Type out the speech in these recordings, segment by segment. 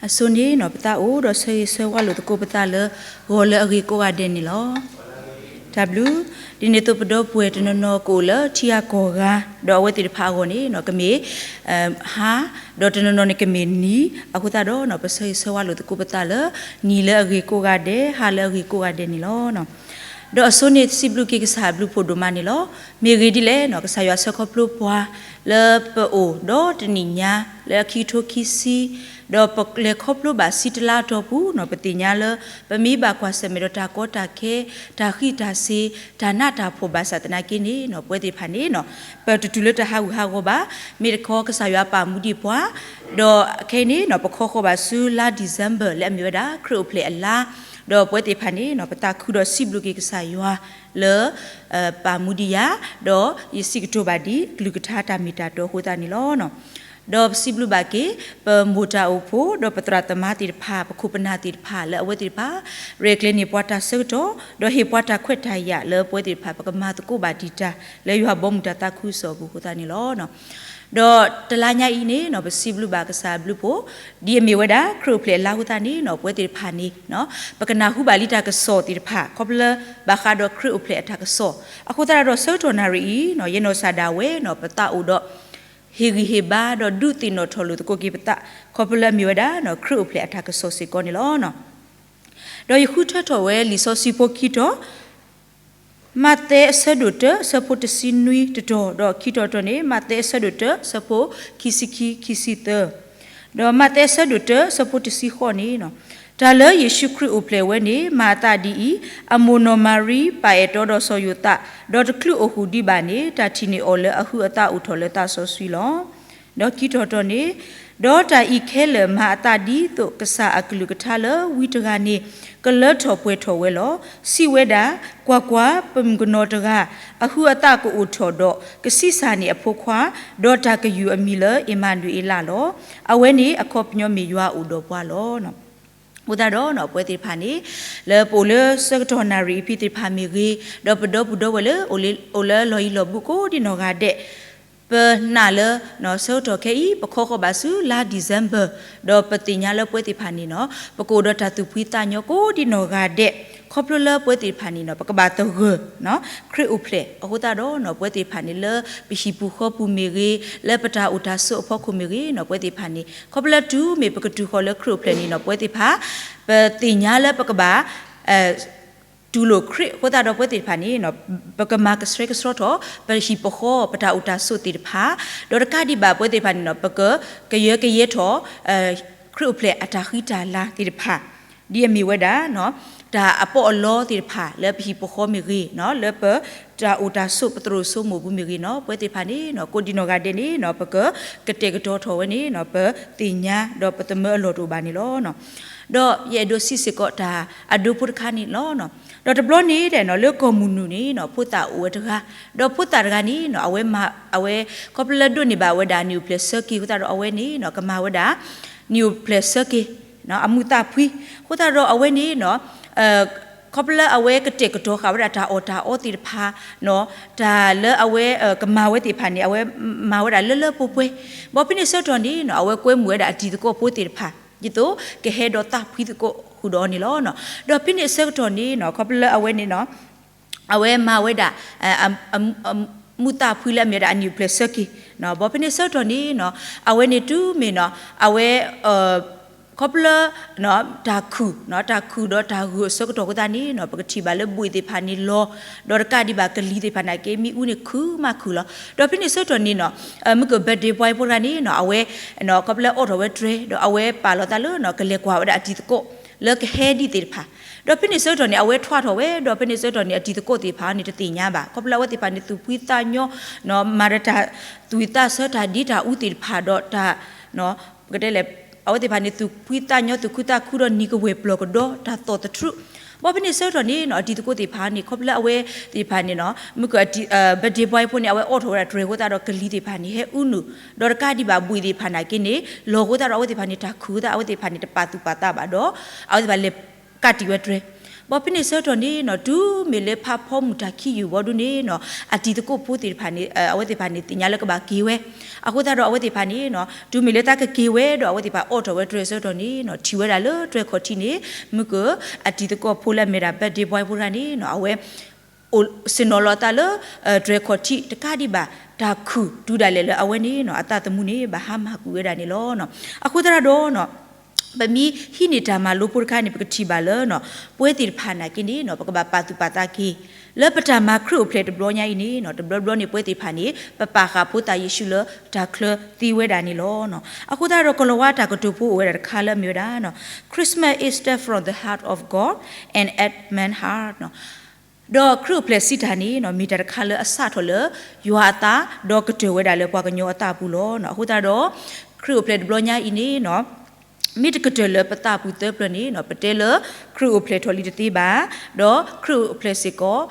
အဆိန့ၣ်နီၤ ပသးအိၣ်ဒီးဆၢဂ့ၤဆၢဝါလိာ်သကိးပသးလၢ ဂီၤလၢအဂ့ၤကိးဂၤဒဲးန့ၣ်လီၤ. တၢ်ဘျုး, ဒ်န့ၣ်အသိးပဒီပုၢ်ဝဲၢ်တနီၤနီၤကအိၣ်လၢထံဂၤကီၢ်ဂၤ, ဒီးအဝဲသ့ၣ်တဖၣ်အဂီၢ်န့ၣ်နီၤ ကမ့ၢ် ဟါ, ဒီးတနီၤနီၤန့ၣ်ကမ့ၢ်နံၤ, အဃိသတးဒီးနီၤ ပဆၢဂ့ၤဆၢဝါလိာ်သကိးပသးလၢ နံၤလၢအဂ့ၤကိးဂၤဒဲး, ဟါလၢအဂ့ၤကိးဂၤဒဲးန့ၣ်လီၤ. ဒီးအဆိန့ၣ်စံးဘျုးက့ၤကစၢ်အဘျုးဖးဒိၣ်မးန့ၣ်လီၤ. မ့ၢ်ဂ့ၢ်ဒ်လဲၣ်နီၤ ကစၢ်ယွၤဆၢခီဖျိပှၤ လၢပအိၣ်ဒီးတနံၣ်ညါ လၢခံကထိခံဆံ, ဒီးပလဲၤခီဖျိဘၣ်ဆံတလါအတီၢ်ပူၤနီၤ ပသ့ၣ်ညါလၢ ပမ့ၢ်ဘၣ်ကွၢ်ဆၢၣ်မဲာ်ဒီးတၢ်ကီတၢ်ခဲ, တၢ်ဃံးတၢ်စ့ၤ, တၢ်နးတၢ်ဖှီၣ်ဘၣ်ဆၣ်သနာ်က့န့ၣ်နီၤ ပဝဲသ့ၣ်တဖၣ်န့ၣ်နီၤ ပတတုၤလၢတၢ်ဟးဂူာ်ဟးဂီၤဘၣ်, မ့ၢ်တခီကစၢ်ယွၤပာ်မူဒံးပှၤ, ဒီးခဲအံၤန့ၣ်နီၤ ပခီဃီၤဘၣ်ဆူလါ December လၢအမ့ၢ်ဝဲဒၣ်ခရံာ်အိၣ်ဖျဲၣ်အလါ, ဒီးပဝဲသ့ၣ်တဖၣ်န့ၣ်နီၤ ပသးခုဒီးစံးဘျုးက့ၤကစၢ်ယွၤလၢ ပာ်မူဒံးယၤ, ဒီးယစံးကတိၤဘၣ်ဒ်အကလုၢ်ကထါတၢ်မ့ၢ်တၢ်တီအဃိသတးန့ၣ်လီၤ. ဒီးပစံးဘျုးဘၣ်က့ၤ ပမိၢ်တၢ်အိၣ်ဖှိၣ် ဒီးပသရၣ်သမါသ့ၣ်တဖၣ် ပခိၣ်ပနၢ်သ့ၣ်တဖၣ်လၢအဝဲသ့ၣ်တဖၣ် ရဲၣ်ကျဲၤန့ၢ်ပှၤတၢ်ဆၢကတီၢ် ဒီးဟ့ၣ်ပှၤတၢ်ခွဲးတၢ်ယာ်လၢပဝဲသ့ၣ်တဖၣ် ပကမၤသကိးဘၣ်ဒံးတၢ်လၢယွၤဘီမုၢ်တၢ်သးခုကစီၣ်အပူၤအဃိသတးန့ၣ်လီၤ. ဒီးတလါညါအံၤန့ၣ်နီၤ ပစံးဘျုးဘၣ်ကစၢ်အဘျုးဖးဒိၣ် ဒ်အမ့ၢ်ဝဲဒၣ်ခရံာ်အိၣ်ဖျဲၣ်အလါအဃိသတးန့ၣ်နီၤ ပဝဲသ့ၣ်တဖၣ်န့ၣ် ပကနၢ်ဟူဘၣ်လံတၢ်ကစီၣ်သ့ၣ်တဖၣ် ခီဖျိလၢဘၣ်ဃးဒီးခရံာ်အိၣ်ဖျဲၣ်အတၢ်ကစီၣ်, အဃိသတးဒီးဆၢကတီၢ်နၣ်ရံၣ်အံၤနီၤ ယဲနီၢ်ကစၢ်ဒၣ်ဝဲနီၤ ပသးအိၣ်ဒီး ဟ့ၣ်ဂံၢ်ဟ့ၣ်ဘါ ဒီးဒုးသ့ၣ်နီၣ်ထီၣ်လိာ်သကိးက့ၤပသး ခီဖျိလၢအမ့ၢ်ဝဲဒၣ်နီၤ ခရံာ်အိၣ်ဖျဲၣ်အတၢ်ကစီၣ်စ့ၢ်ကီးန့ၣ်လီၤ. ဒီးယဃုထၢထီၣ်ဝဲလံာ်စီဆှံဖိခံတီၤ, မးသဲအဆၢဒိၣ်တၢ အဆၢဖိတဆံနွံတတီၤ, ဒီးခံတီၤတတီၤန့ၣ် မးသဲအဆၢဒိၣ်တၢ အဆၢဖိခံဆံခံ ခံဆံသၢ, ဒီးမးသဲအဆၢဒိၣ်တၢ အဆၢဖိတဆံဃိးန့ၣ်, တၢ်လၢယ့ၣ်ၡူးခရံာ်အိၣ်ဖျဲၣ်ဝဲန့ၣ် မၤအသးဒ်အံၤ, အမိၢ်နီၢ်မၤရံ ပာ်အဲၣ်တီဒီးစီၤယိၤသး, ဒီးတချုးအိၣ်ဃုာ်ဒံးဘၣ်န့ၣ် တၢ်ထံၣ်န့ၢ်အီၤလၢအဟုးအသးအိၣ်ထီၣ်လၢသးစီဆှံလီၤ. ဒီးခံတီၤတတီၤန့ၣ်, ဒီးတၢ်အံၤခဲလၢာ်မၤအသးဒ်သိးကစၢ်အကလုၢ်ကထါလၢဝံတဂၤန့ၣ် ကလၢထီၣ်ပှဲၤထီၣ်ဝဲလီၤ. စံးဝဲဒၣ်, ကွၢ်ကွၢ်, ပမုၣ်ကနီၤတဂၤ အဟုးအသးကအိၣ်ထီၣ်ဒီး ကဆံးစၢ်န့ၢ်အဖိခွါ, ဒီးတၢ်ကယူၤအမံၤလၢအ့မၤနူၤအ့လးလီၤ. အဝဲန့ၣ်အခီပညီမ့ၢ်ယွၤအိၣ်ဒီးပှၤလီၤ. အဃိသတးဒီးနီၤ ပဝဲသ့ၣ်တဖၣ်န့ၣ် လၢပအိၣ်လၢဆၢကတီၢ်နၣ်ရံၣ်အံၤဖဲသ့ၣ်တဖၣ်မ့ၢ်ဂ့ၤ, ဒီးပဒီပုၢ်ဒီဝဲၢ်လၢ အိၣ်လၢလီၢ်ယံၤလီၢ်ဘူးကိးဒံးနီၢ်ဂၤဒဲး, ပနာ်လၢ ဆၢကတီၢ်ခဲအံၤ ပခီဃီၤဘၣ်ဆူလါ December, ဒီးပသ့ၣ်ညါလၢပဝဲသ့ၣ်တဖၣ်န့ၣ်နီၤ ပကအိၣ်ဒီးတၢ်သူၣ်ဖှံသးညီကိးဒံးနီၢ်ဂၤဒဲး, ခီဖျိလၢပဝဲသ့ၣ်တဖၣ်န့ၣ်နီၤ ပကဘၣ်သဂၢၢ် ခရံာ်အိၣ်ဖျဲၣ်, အဃိသတးဒီးနီၤ ပဝဲသ့ၣ်တဖၣ်န့ၣ် လၢပဟံၣ်ပူၤဃီပူၤမ့ၢ်ဂ့ၤ, လၢပတၢ်အိၣ်တၢ်ဆိးအဖီခိၣ်မ့ၢ်ဂ့ၤနီၤ ပဝဲသ့ၣ်တဖၣ်န့ၣ် ခီဖျိလၢတုၤမ့ၢ်ပကတုၤဃီၤလၢခရံာ်အိၣ်ဖျဲၣ်န့ၣ်နီၤ ပဝဲသ့ၣ်တဖၣ် ပသ့ၣ်ညါလၢပကဘၣ် တူၢ်လိာ်ခရံာ်အဃိသတးဒီး ပဝဲသ့ၣ်တဖၣ်န့ၣ် ပကမၤကဆှဲကဆှီထီၣ် ပဟံၣ်ပဃီ ပတၢ်အိၣ်တၢ်ဆိးသ့ၣ်တဖၣ်, ဒီးတကးဒံးဘၣ်ပဝဲသ့ၣ်တဖၣ်န့ၣ်နီၤ ပကကယၢကယဲထီၣ် ခရံာ်အိၣ်ဖျဲၣ်အတၢ်ဃံတၢ်လၤသ့ၣ်တဖၣ်, ဒ်အမ့ၢ်ဝဲဒၣ် တၢ်အပီးအလီသ့ၣ်တဖၣ် လၢပဟံၣ်ပဃီမ့ၢ်ဂ့ၤ, လၢပတၢ်အိၣ်တၢ်ဆိးပသရိာ်စိမိၢ်ပူၤမ့ၢ်ဂ့ၤနီၤ ပဝဲသ့ၣ်တဖၣ်န့ၣ်နီၤ ကိးဒံးနီၢ်ဂၤဒဲးန့ၣ်နီၤ ပကကတဲာ်ကတီၤထီၣ်ဝဲန့ၣ်နီၤ ပသ့ၣ်ညါဒီးပသမၢအလီၢ်တအိၣ်ဘၣ်န့ၣ်လီၤ. ဒီးယအဲၣ်ဒိးစံးစ့ၢ်ကီးတၢ်အဒိဖိတခါန့ၣ်လီၤ. ဒီးတဘျီန့ၣ်ဒဲးနီၤ လၢကီၢ်မုၢ်နုာ်န့ၣ်နီၤ ဖိသၣ်အိၣ်ဝဲတဂၤ, ဒီးဖိသၣ်တဂၤန့ၣ်နီၤ အဝဲမၤ အဝဲ ခီဖျိလၢဒိးန့ၢ်ဘၣ်ဝဲဒၣ်နံၣ်အိၣ်ဖျဲၣ်ဆၢက့ၤအဃိသတးဒီး အဝဲန့ၣ်နီၤ ကမၤဝဲဒၣ် နံၣ်အိၣ်ဖျဲၣ်ဆၢက့ၤ အမူးသးဖှံ, အဃိသတးဒီးအဝဲန့ၣ်နီၤ ခီဖျိလၢအဝဲကတဲာ်ကတီၤဃာ်ဝဲဒၣ်တၢ်အီၣ်တၢ်အီသ့ၣ်တဖၣ်နီၤ တၢ်လၢအဝဲကမၤဝဲသ့ၣ်တဖၣ်န့ၣ် အဝဲမၤဝဲဒၣ်လၢလၢပှဲၤပှဲၤ, ဘၣ်ဖဲန့ၣ်ဆၢကတီၢ်န့ၣ်နီၤ အဝဲကွဲမုာ်ဝဲဒၣ်အတံၤသကိးဖိသ့ၣ်တဖၣ် ဒ်သိးကဟဲဒီးသးဖှံသကိးဃုာ်ဒီးအီၤန့ၣ်လီၤ. ဒီးဖဲန့ၣ်ဆၢကတီၢ်န့ၣ်နီၤ ခီဖျိလၢအဝဲန့ၣ်နီၤ အဝဲမၤဝဲဒၣ် မူးသးဖှံလၢအမ့ၢ်ဝဲဒၣ်အနံၣ်အိၣ်ဖျဲၣ်ဆၢက့ၤ, ဘၣ်ဖဲန့ၣ်ဆၢကတီၢ်န့ၣ်နီၤ အဝဲန့ၣ်တုၤမ့ၢ်နီၤ အဝဲ ခီဖျိ တၢ်ခုၣ် တၢ်ခုၣ်ဒီးတၢ်ဂုာ်အဆၢကတီၢ်အဃိသတးန့ၣ်နီၤ ပကထံၣ်ဘၣ်လၢဘှံးသ့ၣ်တဖၣ်န့ၣ်လီၤ, ဒီးတကးဒံးဘၣ်ကလံၤသ့ၣ်တဖၣ်န့ၣ်က့ မ့ၣ်အူန့ၣ်ခုၣ်မးခုၣ်လီၤ. ဒီးဖဲန့ၣ်ဆၢကတီၢ်န့ၣ်နီၤ မုၢ်က birthday boy ဖိတဂၤန့ၣ်နီၤ အဝဲ ခီဖျိလၢအအိးထီၣ်ဝဲတြဲၤ ဒီးအဝဲပာ်လီၤသးလၢနီၤ ကလဲၤကွၢ်ဝဲဒၣ်အတံၤသကိး လၢကဟဲဒံးသ့ၣ်တဖၣ်, ဒီးဖဲန့ၣ်ဆၢကတီၢ်န့ၣ် အဝဲထွါထီၣ်ဝဲ ဒီးဖဲန့ၣ်ဆၢကတီၢ်န့ၣ် အတံၤသကိးသ့ၣ်တဖၣ်န့ၣ် တသ့ၣ်ညါဘၣ် ခီဖျိလၢအဝဲသ့ၣ်တဖၣ်န့ၣ် သူၣ်ဖှံသးညီ မၤဒီးတၢ်သူၣ်ဝံၣ်သးဆၢတၢ်ဒ့တၢ်အူသ့ၣ်တဖၣ်ဒီးတၢ် ပကတဲလဲၣ် အဝဲသ့ၣ်တဖၣ်န့ၣ် သူၣ်ဖှံသးညီသူၣ်ခုသးခုဒီးနံၤကဝဲၢ်ပျီၢ်ကဒီးတၢ်သီၣ်သထြူး, ဘၣ်ဖဲန့ၣ်ဆၢကတီၢ်န့ၣ်နီၤ အတံၤသကိးသ့ၣ်တဖၣ်န့ၣ် ခီဖျိလၢအဝဲသ့ၣ်တဖၣ်န့ၣ်နီၤ မုၢ်က birthday boy ဖိန့ၣ် အဝဲအိးထီၣ်ဝဲဒၣ်တြဲၤအဃိသတးဒီးကလံၤသ့ၣ်တဖၣ်န့ၣ် ဟဲအူနုာ် ဒီးတကးဒံးဘၣ်ဘှံးသ့ၣ်တဖၣ်န့ၣ်က့န့ၣ် လီၤအဃိသတးဒီးအဝဲသ့ၣ်တဖၣ်န့ၣ် တၢ်ခုၣ်အဃိသတး အဝဲသ့ၣ်တဖၣ်န့ၣ် တပာ်သူၣ်ပာ်သးဘၣ်ဒီး အဝဲသ့ၣ်တဖၣ်လဲၤကးတံာ်ဝဲတြဲၤ, ဘၣ်ဖဲန့ၣ်ဆၢကတီၢ်န့ၣ်နီၤ တုၤမ့ၢ်လၢဖးဖီမုၢ်တၢ်ခံးယုၢ်ဘီဒုန့ၣ်နီၤ အတံၤသကိးဖိသ့ၣ်တဖၣ်န့ၣ် အဝဲသ့ၣ်တဖၣ်န့ၣ် သ့ၣ်ညါလၢကဘၣ်က့ၤဝဲ, အဃိသတးဒီးအဝဲသ့ၣ်တဖၣ်န့ၣ်နီၤ တုၤမ့ၢ်လၢသးကက့ၤဝဲဒီး အဝဲသ့ၣ်တဖၣ်အိးထီၣ်ဝဲတြဲၤဆၢကတီၢ်န့ၣ်နီၤ ထံၣ်ဝဲဒၣ်လၢတြဲၤခီၣ်ထံးန့ၣ် မုၢ်ကၢၢ် အတံၤသကိးဖိလၢအမ့ၢ်ဒၣ် birthday boy ဖိတဂၤန့ၣ်နီၤ အဝဲ အိၣ်ဆ့ၣ်နီၤလီၤအသးလၢ တြဲၤခီၣ်ထံးတကးဒံးဘၣ် တၢ်ခုၣ်တုၤဒၣ်လဲာ်လၢအဝဲန့ၣ်နီၤ အသးသမူန့ၣ် ဘၣ်ဟါမၢ်ကွံာ်ဝဲဒၣ်န့ၣ်လီၤ. အဃိသတးဒီးနီၤ ပမ့ၢ်ဟံးန့ၢ်တၢ်မၤလိဖိတခါန့ၣ် ပကထံၣ်ဘၣ်လၢနီၤ ပဝဲသ့ၣ်တဖၣ်နာ်က့န့ၣ်နီၤ ပကဘၣ်ပာ်သူၣ်ပာ်သးက့ၤ လၢပတၢ်မၤခရံာ်အိၣ်ဖျဲၣ်တဘျီညါအံၤန့ၣ်နီၤ တဘျီဘျီန့ၣ် ပဝဲသ့ၣ်တဖၣ်န့ၣ် ပပာ်ဃာ်ဖိသၣ်ယ့ၣ်ၡူးလၢတၢ်ချၢသ့ဝဲဒၣ်န့ၣ်လီၤ. အဃိသတးဒီး ကလီၤဝါတၢ်ကတိၤဖိအိၣ်ဝဲဒၣ်တခါလၢအမ့ၢ်ဝဲဒၣ်နီၤ Christmas is the from the heart of God and at man's heart နီၤ ဒီးခရံာ်အိၣ်ဖျဲၣ်စံးတၢ်န့ၣ်နီၤ မ့ၢ်တၢ်တခါလၢအစးထီၣ်လၢယွၤအသး ဒီးကတၢၢ်ဝဲဒၣ်လၢပှၤကညီအသးအပူၤလီၤ. အဃိသတးဒီး ခရံာ်အိၣ်ဖျဲၣ်တဘျီညါအံၤန့ၣ်နီၤ မ့ၢ်တကတၢၢ်လၢပသးပူၤသၢပျၢၤန့ၣ်နီၤ ပတဲလၢခရံာ်အိၣ်ဖျဲၣ်ထီၣ်လံတသ့ဘၣ်, ဒီးခရံာ်အိၣ်ဖျဲၣ်စ့ၢ်ကီး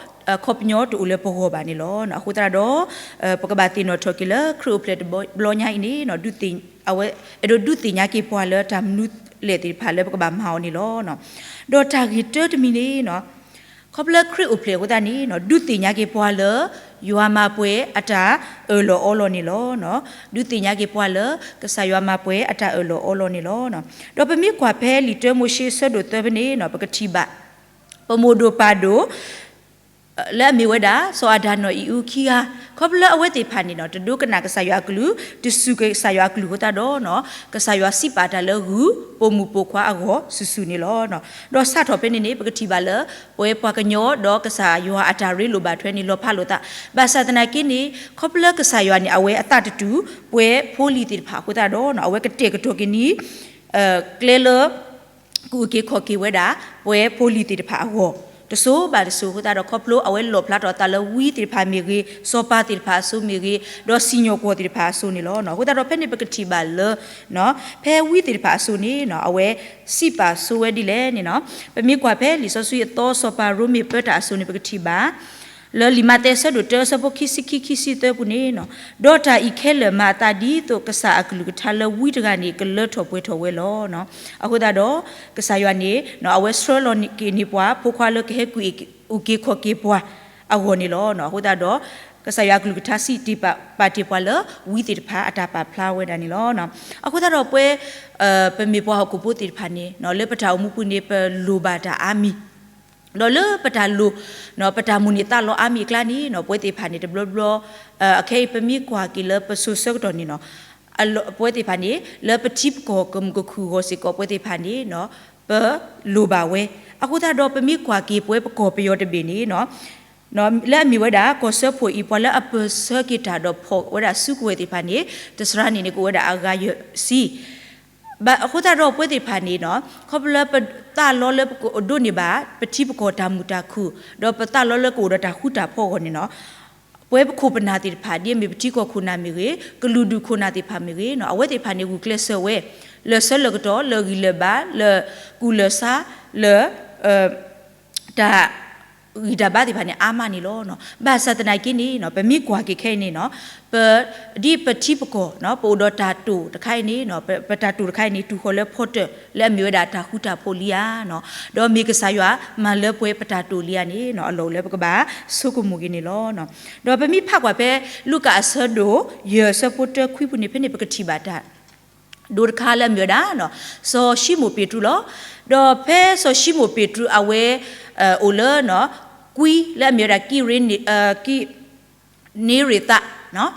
ခီပညီတအိၣ်လၢပဂီၢ်ဘၣ်န့ၣ်လီၤ. အဃိသတးဒီး ပကဘၣ်သ့ၣ်နီၣ်ထီၣ်က့ၤလၢခရံာ်အိၣ်ဖျဲၣ်တဘျီညါအံၤန့ၣ်နီၤ ဒုးသ့ၣ် အဝဲအဲၣ်ဒိးဒုးသ့ၣ်ညါက့ၤပှၤလၢတၢ်မနုၤလဲၣ်သ့ၣ်တဖၣ်လၢပကဘၣ်မၤအီၤန့ၣ်လီၤ. ဒီးတၢ်ဂ့ၢ်တၢတမံၤန့ၣ်နီၤ ခီဖျိခရံာ်အိၣ်ဖျဲၣ်အဃိသတးန့ၣ်နီၤ ဒုးသ့ၣ်ညါက့ၤပှၤလၢ ယွၤမၤပှဲၤအတၢ်အၢၣ်လီၤအီလီၤန့ၣ်လီၤ. ဒုးသ့ၣ်ညါက့ၤပှၤလၢ ကစၢ်ယွၤမၤပှဲၤအတၢ်အၢၣ်လီၤအီလီၤန့ၣ်လီၤ. ဒီးပမ့ၢ်ကွၢ်ဖဲလံာ်တၢမိၤၡ့အဆၢဒိၣ်သၢဖဲန့ၣ်နီၤ ပကထံၣ်ဘၣ် ပမိၢ်ဒိၣ်ပၢ်ဒိၣ် လၢအမ့ၢ်ဝဲဒၣ် စီၤအၤဒၣ်နီၢ်အံၤအူခံဂၤ ခီဖျိအဝဲသ့ၣ်တဖၣ်န့ၣ်နီၤ တဒိကနၣ်ကစၢ်ယွၤအကလုၢ် တစူၢ်က့ၤကစၢ်ယွၤအကလုၢ်အဃိသတးဒီးနီၤ ကစၢ်ယွၤစံးပာ်တၢ်လၢဂုၢ်ပိာ်မုၣ်ပိာ်ခွါအဂီၢ်စုာ်စုာ်န့ၣ်လီၤ. ဒီးစးထီၣ်ဖဲန့ၣ်န့ၣ် ပကထံၣ်ဘၣ်လၢ ပဝဲပှၤကညီဒီးကစၢ်ယွၤအတၢ်ရ့လိာ်ဘၣ်ထွဲန့ၣ် လီၤဖးလိာ်သး ဘၣ်ဆၣ်သနာ်က့န့ၣ် ခီဖျိကစၢ်ယွၤန့ၣ် အဝဲအသးတတူာ် ပဝဲဖိလံၤသ့ၣ်တဖၣ်အဃိသတးဒီးနီၤ အဝဲကတဲာ်ကတီၤက့ၤန့ၣ် ကျဲလၢ ကအုၣ်က့ၤခီၣ်က့ၤဝဲဒၣ် ပဝဲဖိလံၤသ့ၣ်တဖၣ်အဂီၢ် တစိၤဘၣ်တစိၤအဃိသတးဒီး ခီဖျိအဝဲလီၣ်ဖျါထီၣ်အသးလၢဝံသ့ၣ်တဖၣ်မ့ၢ်ဂ့ၤ, စီၤပၤသ့ၣ်တဖၣ်အစိၤမ့ၢ်ဂ့ၤ, ဒီးစံၣ်ညီၣ်ကွီၢ်သ့ၣ်တဖၣ်အစိၤန့ၣ်လီၤ. အဃိသတးဒီးဖဲန့ၣ်ပကထံၣ်ဘၣ်လၢ ဖဲဝံသ့ၣ်တဖၣ်အစိၤန့ၣ်နီၤ အဝဲစံးပာ်ဆိဝဲဒ်လဲၣ်န့ၣ်နီၤ ပမ့ၢ်ကွၢ်ဖဲလံာ်စီဆှံအသီစီၤပၤရိမ့ၤပၢတၢ်အစိၤန့ၣ် ပကထံၣ်ဘၣ် လၢလံာ်မးသဲအဆၢဒိၣ်တၢအဆၢဖိခံဆံခံ ခံဆံသၢပူၤန့ၣ်နီၤ ဒီးတၢ်အံၤခဲလၢာ်မၤအသးဒ်သိးကစၢ်အကလုၢ်ကထါလၢဝံတဂၤန့ၣ် ကလၢထီၣ်ပှဲၤထီၣ်ဝဲလီၤ. အဃိသတးဒီး ကစၢ်ယွၤန့ၣ် အဝဲဆှၢလီၤက့ၤန့ၢ်ပှၤဖိခွါလၢကဟဲကွံာ်အုၣ်က့ၤခီၣ်က့ၤပှၤအဂီၢ်န့ၣ်လီၤ. အဃိသတးဒီး ကစၢ်ယွၤအကလုၢ်ကထါစံးတ့ၢ်ပာ်တ့ၢ်ပှၤလၢဝံသ့ၣ်တဖၣ်အတၢ်ပာ်ဖျါဝဲဒၣ်န့ၣ်လီၤ. အဃိသတးဒီးပဝဲ ပမ့ၢ်ပှၤဟီၣ်ခိၣ်ဖိသ့ၣ်တဖၣ်န့ၣ် လၢပတၢ်အိၣ်မူပူၤန့ၣ် ပလိၣ်ဘၣ်တၢ်အါမံၤ ဒီးလၢပတၢ်လိၣ် ပတၢ်မိၣ်န့ၢ်သးလီအါမံၤအကျါန့ၣ်နီၤ ပဝဲသ့ၣ်တဖၣ်န့ၣ် တဘျီဘျီ အခဲအံၤပမ့ၢ်ကွၢ်က့ၤလၢပစိၤဆၢကတီၢ်န့ၣ်နီၤ ပဝဲသ့ၣ်တဖၣ်န့ၣ် လၢပထံပကီၢ်ကမုၢ်ကခုၣ်အဂီၢ်စ့ၢ်ကီး ပဝဲသ့ၣ်တဖၣ်န့ၣ် ပလိၣ်ဘၣ်ဝဲ. အဃိသတးဒီးပမ့ၢ်ကွၢ်က့ၤပဝဲပကီၢ်ပယီၤတဘ့ၣ်န့ၣ်နီၤ လၢအမ့ၢ်ဝဲဒၣ်ကီၢ်စၢဖှိၣ်အံၤ ပှၤလၢအပၢၢ်ဆၢက့ၤတၢ်ဒီးဖီၣ်ဝဲဒၣ်စုကဝဲၤသ့ၣ်တဖၣ်န့ၣ် တစှၤန့ၣ်န့ၣ် ကအိၣ်ဝဲဒၣ်အဂၤယဲၢ်ဆံ ဘၣ်အဃိသတးဒီးပဝဲသ့ၣ်တဖၣ်န့ၣ်နီၤ ခီဖျိလၢပသးလီလၢပကဒိးန့ၢ်ဘၣ် ပထံပကီၢ်တၢ်မုာ်တၢ်ခုၣ် ဒီးပသးလီလၢကအိၣ်ဒီးတၢ်ဃူတၢ်ဖိးအဂီၢ်န့ၣ်နီၤ ပဝဲပခိၣ်ပနၢ်သ့ၣ်တဖၣ် ဒ်အမ့ၢ်ပထံကီၢ်ခိၣ်နၢ်မ့ၢ်ဂ့ၤ ကလုာ်ဒူၣ်ခိၣ်နၢ်သ့ၣ်တဖၣ်မ့ၢ်ဂ့ၤနီၤ အဝဲသ့ၣ်တဖၣ်န့ၣ် ဂုာ်ကျဲးစၢးဝဲ လၢာ်ဆၢလၢာ်ကတီၢ် လၢာ်ဂံၢ်လၢာ်ဘါ လၢာ်ကူၣ်လၢာ်ဆါ လၢ တၢ်ဂံၢ်တၢ်ဘါသ့ၣ်တဖၣ်န့ၣ် အါမးန့ၣ်လီၤ. ဘၣ်ဆၣ်သနာ်က့န့ၣ် ပမ့ၢ်ကွၢ်က့ၤခဲအံၤန့ၣ်နီၤ ပ ဒ်ပထံပကီၢ် ပအိၣ်ဒီးတၢ်တိာ်တခါအံၤန့ၣ် ပတၢ်တိာ်တခါအံၤန့ၣ် တူၢ်ဃီၤလၢဖီတၢၣ် လၢအမ့ၢ်ဝဲဒၣ်တၢ်ဃူတၢ်ဖိးလံဧါ ဒီးမ့ၢ်ကစၢ်ယွၤမၤလၢပှဲၤပတၢ်တိာ်လံဧါန့ၣ် အလီၢ်အိၣ်လၢပကဘၣ်ဆိကမိၣ်က့ၤန့ၣ်လီၤ. ဒီးပမ့ၢ်ဖးကွၢ်ဖဲ လူၤကၣ်အဆၢဒိၣ် ယဲၢ်အဆၢဖိတၢခွံပူၤန့ၣ် ဖဲန့ၣ်ပကထံၣ်ဘၣ်တၢ် ဒိတခါလၢအမ့ၢ်ဝဲဒၣ် စီၤၡံမိၣ်ပ့းတရူးလီၤ. ဒီးဖဲစီၤၡံမိၣ်ပ့းတရူးအဝဲ အိၣ်လၢ ကွံလၢအမ့ၢ်ဝဲဒၣ် ကံရ့ ကံ နံၤရ့ၤသး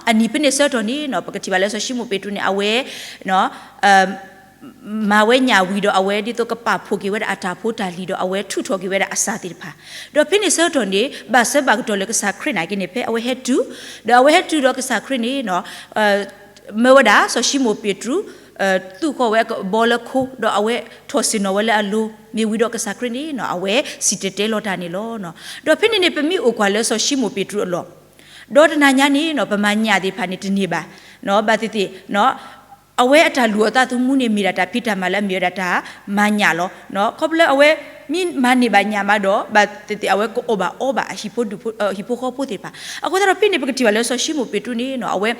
အနံၤဖဲန့ၣ်ဆၢကတီၢ်န့ၣ် ပကထံၣ်ဘၣ်လၢစီၤၡံမိၣ်ပ့းတရူးန့ၣ် အဝဲ မၤဝဲညၣ်ဝံၤဒီး အဝဲဒ်သိးကပာ်ဖှိၣ်က့ၤဝဲဒၣ်အတၢ်ဖိတၢ်လံၤဒီး အဝဲထုးထီၣ်က့ၤဝဲဒၣ်အစၢ်သ့ၣ်တဖၣ်, ဒီးဖဲန့ၣ်ဆၢကတီၢ်န့ၣ် ဘၣ်ဆၢဘၣ်ကတီၢ်လၢကစၢ်ခရံာ်နာ်က့န့ၣ် ဖဲအဝဲဟဲတုၤ, ဒီးအဝဲဟဲတုၤဒီးကစၢ်ခရံာ်န့ၣ် မၢဝဲဒၣ်စီၤၡံမိၣ်ပ့းတရူး သူၣ်ဃီၣ်ဝဲကဘီလၢခိ ဒီးအဝဲထီၣ်ဆ့ၣ်နီၤဝဲလၢအလိၤ, မ့ၢ်ဝံၤဒီးကစၢ်ခရံာ်န့ၣ် အဝဲစံၣ်တဲၤတဲလီၤတၢ်န့ၣ်လီၤ. ဒီးဖဲန့ၣ်န့ၣ် ပမ့ၢ်အိၣ်ကွၢ်လၢစီၤၡံမိၣ်ပ့းတရူးအလီၢ်, ဒီးတနၤညါန့ၣ် ပမၤညၣ်သ့ၣ်တဖၣ်န့ၣ်တန့ၢ်ဘၣ်, ဘၣ်သ့ၣ်သ့ၣ် အဝဲအတၢ်လုၢ်အီၣ်သးသမူန့ၣ် မ့ၢ်ဒၣ်တၢ်ဖံးတၢ်မၤလၢအမ့ၢ်ဝဲဒၣ်တၢ်မၤညၣ်လီၤ. ခီဖျိအဝဲမ့ၢ်မၤန့ၢ်ဘၣ်ညၣ်မးဒီး ဘၣ်သ့ၣ်သ့ၣ် အဝဲကအီၣ်ဘၣ်အီဘၣ် ဟံၣ်ဖိဃီဖိသ့ၣ်တဖၣ်. အဃိသတးဒီး ဖဲန့ၣ်ပကထံၣ်ဘၣ်လၢစီၤၡံမိၣ်ပ့းတရူးန့ၣ် အဝဲ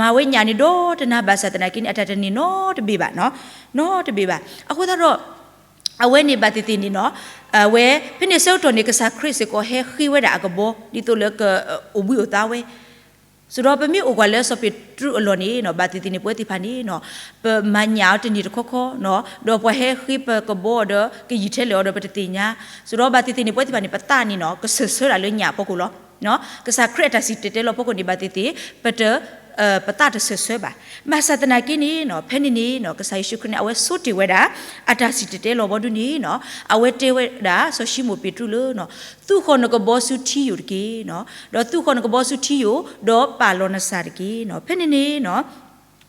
မၤဝဲညၣ်န့ၣ်ဒီးတနၤဘၣ်ဆၣ်သနာ်က့န့ၣ် အတၢ်တန့ၢ်နီတဘ့ၣ်ဘၣ်, နီတဘ့ၣ်ဘၣ်. အဃိသတးဒီး အဝဲန့ၣ်ဘၣ်သ့ၣ်သ့ၣ်န့ၣ်နီၤ, အဝဲ ဖဲန့ၣ်ဆၢကတီၢ်န့ၣ် ကစၢ်ခရံာ်စ့ၢ်ကီးဟဲဃ့ဝဲဒၣ်အကဘီ ဒ်သိးလၢကအိၣ်ဘှံးအိၣ်သါဝဲ, စံးဒီးပမ့ၢ်အိၣ်ကွၢ်လၢစီၤပ့းတရူးအလီၢ်န့ၣ်နီၤ, ဘၣ်သ့ၣ်သ့ၣ်န့ၣ် ပဝဲသ့ၣ်တဖၣ်န့ၣ်နီၤ, ပမၤညၣ်အီၤတန့ၢ်တခီခီနီၤ, ဒီးပှၤဟဲဃ့ပကဘီအီၤဒီး ကယံာ်ထဲလဲၣ်အီၤဒီးပတသ့ၣ်ညါ, စံးဒီးဘၣ်သ့ၣ်သ့ၣ်န့ၣ် ပဝဲသ့ၣ်တဖၣ်န့ၣ် ပသးန့ၣ်နီၤ ကစၢၢ်ဆၢဒၣ်လၢညၣ်အဖီခိၣ်လီၤ. ကစၢ်ခရံာ်အတၢ်စံၣ်တဲၤတဲလီၤဖီခိၣ်န့ၣ် ဘၣ်သ့ၣ်သ့ၣ် ပတ ပသးတစၢၢ်ဆၢဘၣ်. ဘၣ်ဆၣ်သနာ်က့န့ၣ်နီၤ, ဖဲန့ၣ်န့ၣ်နီၤ ကစၢ်ယ့ၣ်ၡူးခရံာ်န့ၣ် အဝဲဆိတ့ၢ်ဝဲဒၣ် အတၢ်စံၣ်တဲၤတဲလီၤဘီဒုန့ၣ်နီၤ, အဝဲတဲဝဲဒၣ်စီၤၡံမိၣ်ပ့းတရူးလၢနီၤ, သူၣ်ဃီၤနကဘီဆူထံယိာ်တက့ၢ်နီၤ, ဒီးသူၣ်ဃီၤနကဘီဆူထံယိာ်, ဒီးပာ်လီၤနစၢ်တက့ၢ်နီၤ. ဖဲန့ၣ်န့ၣ်နီၤ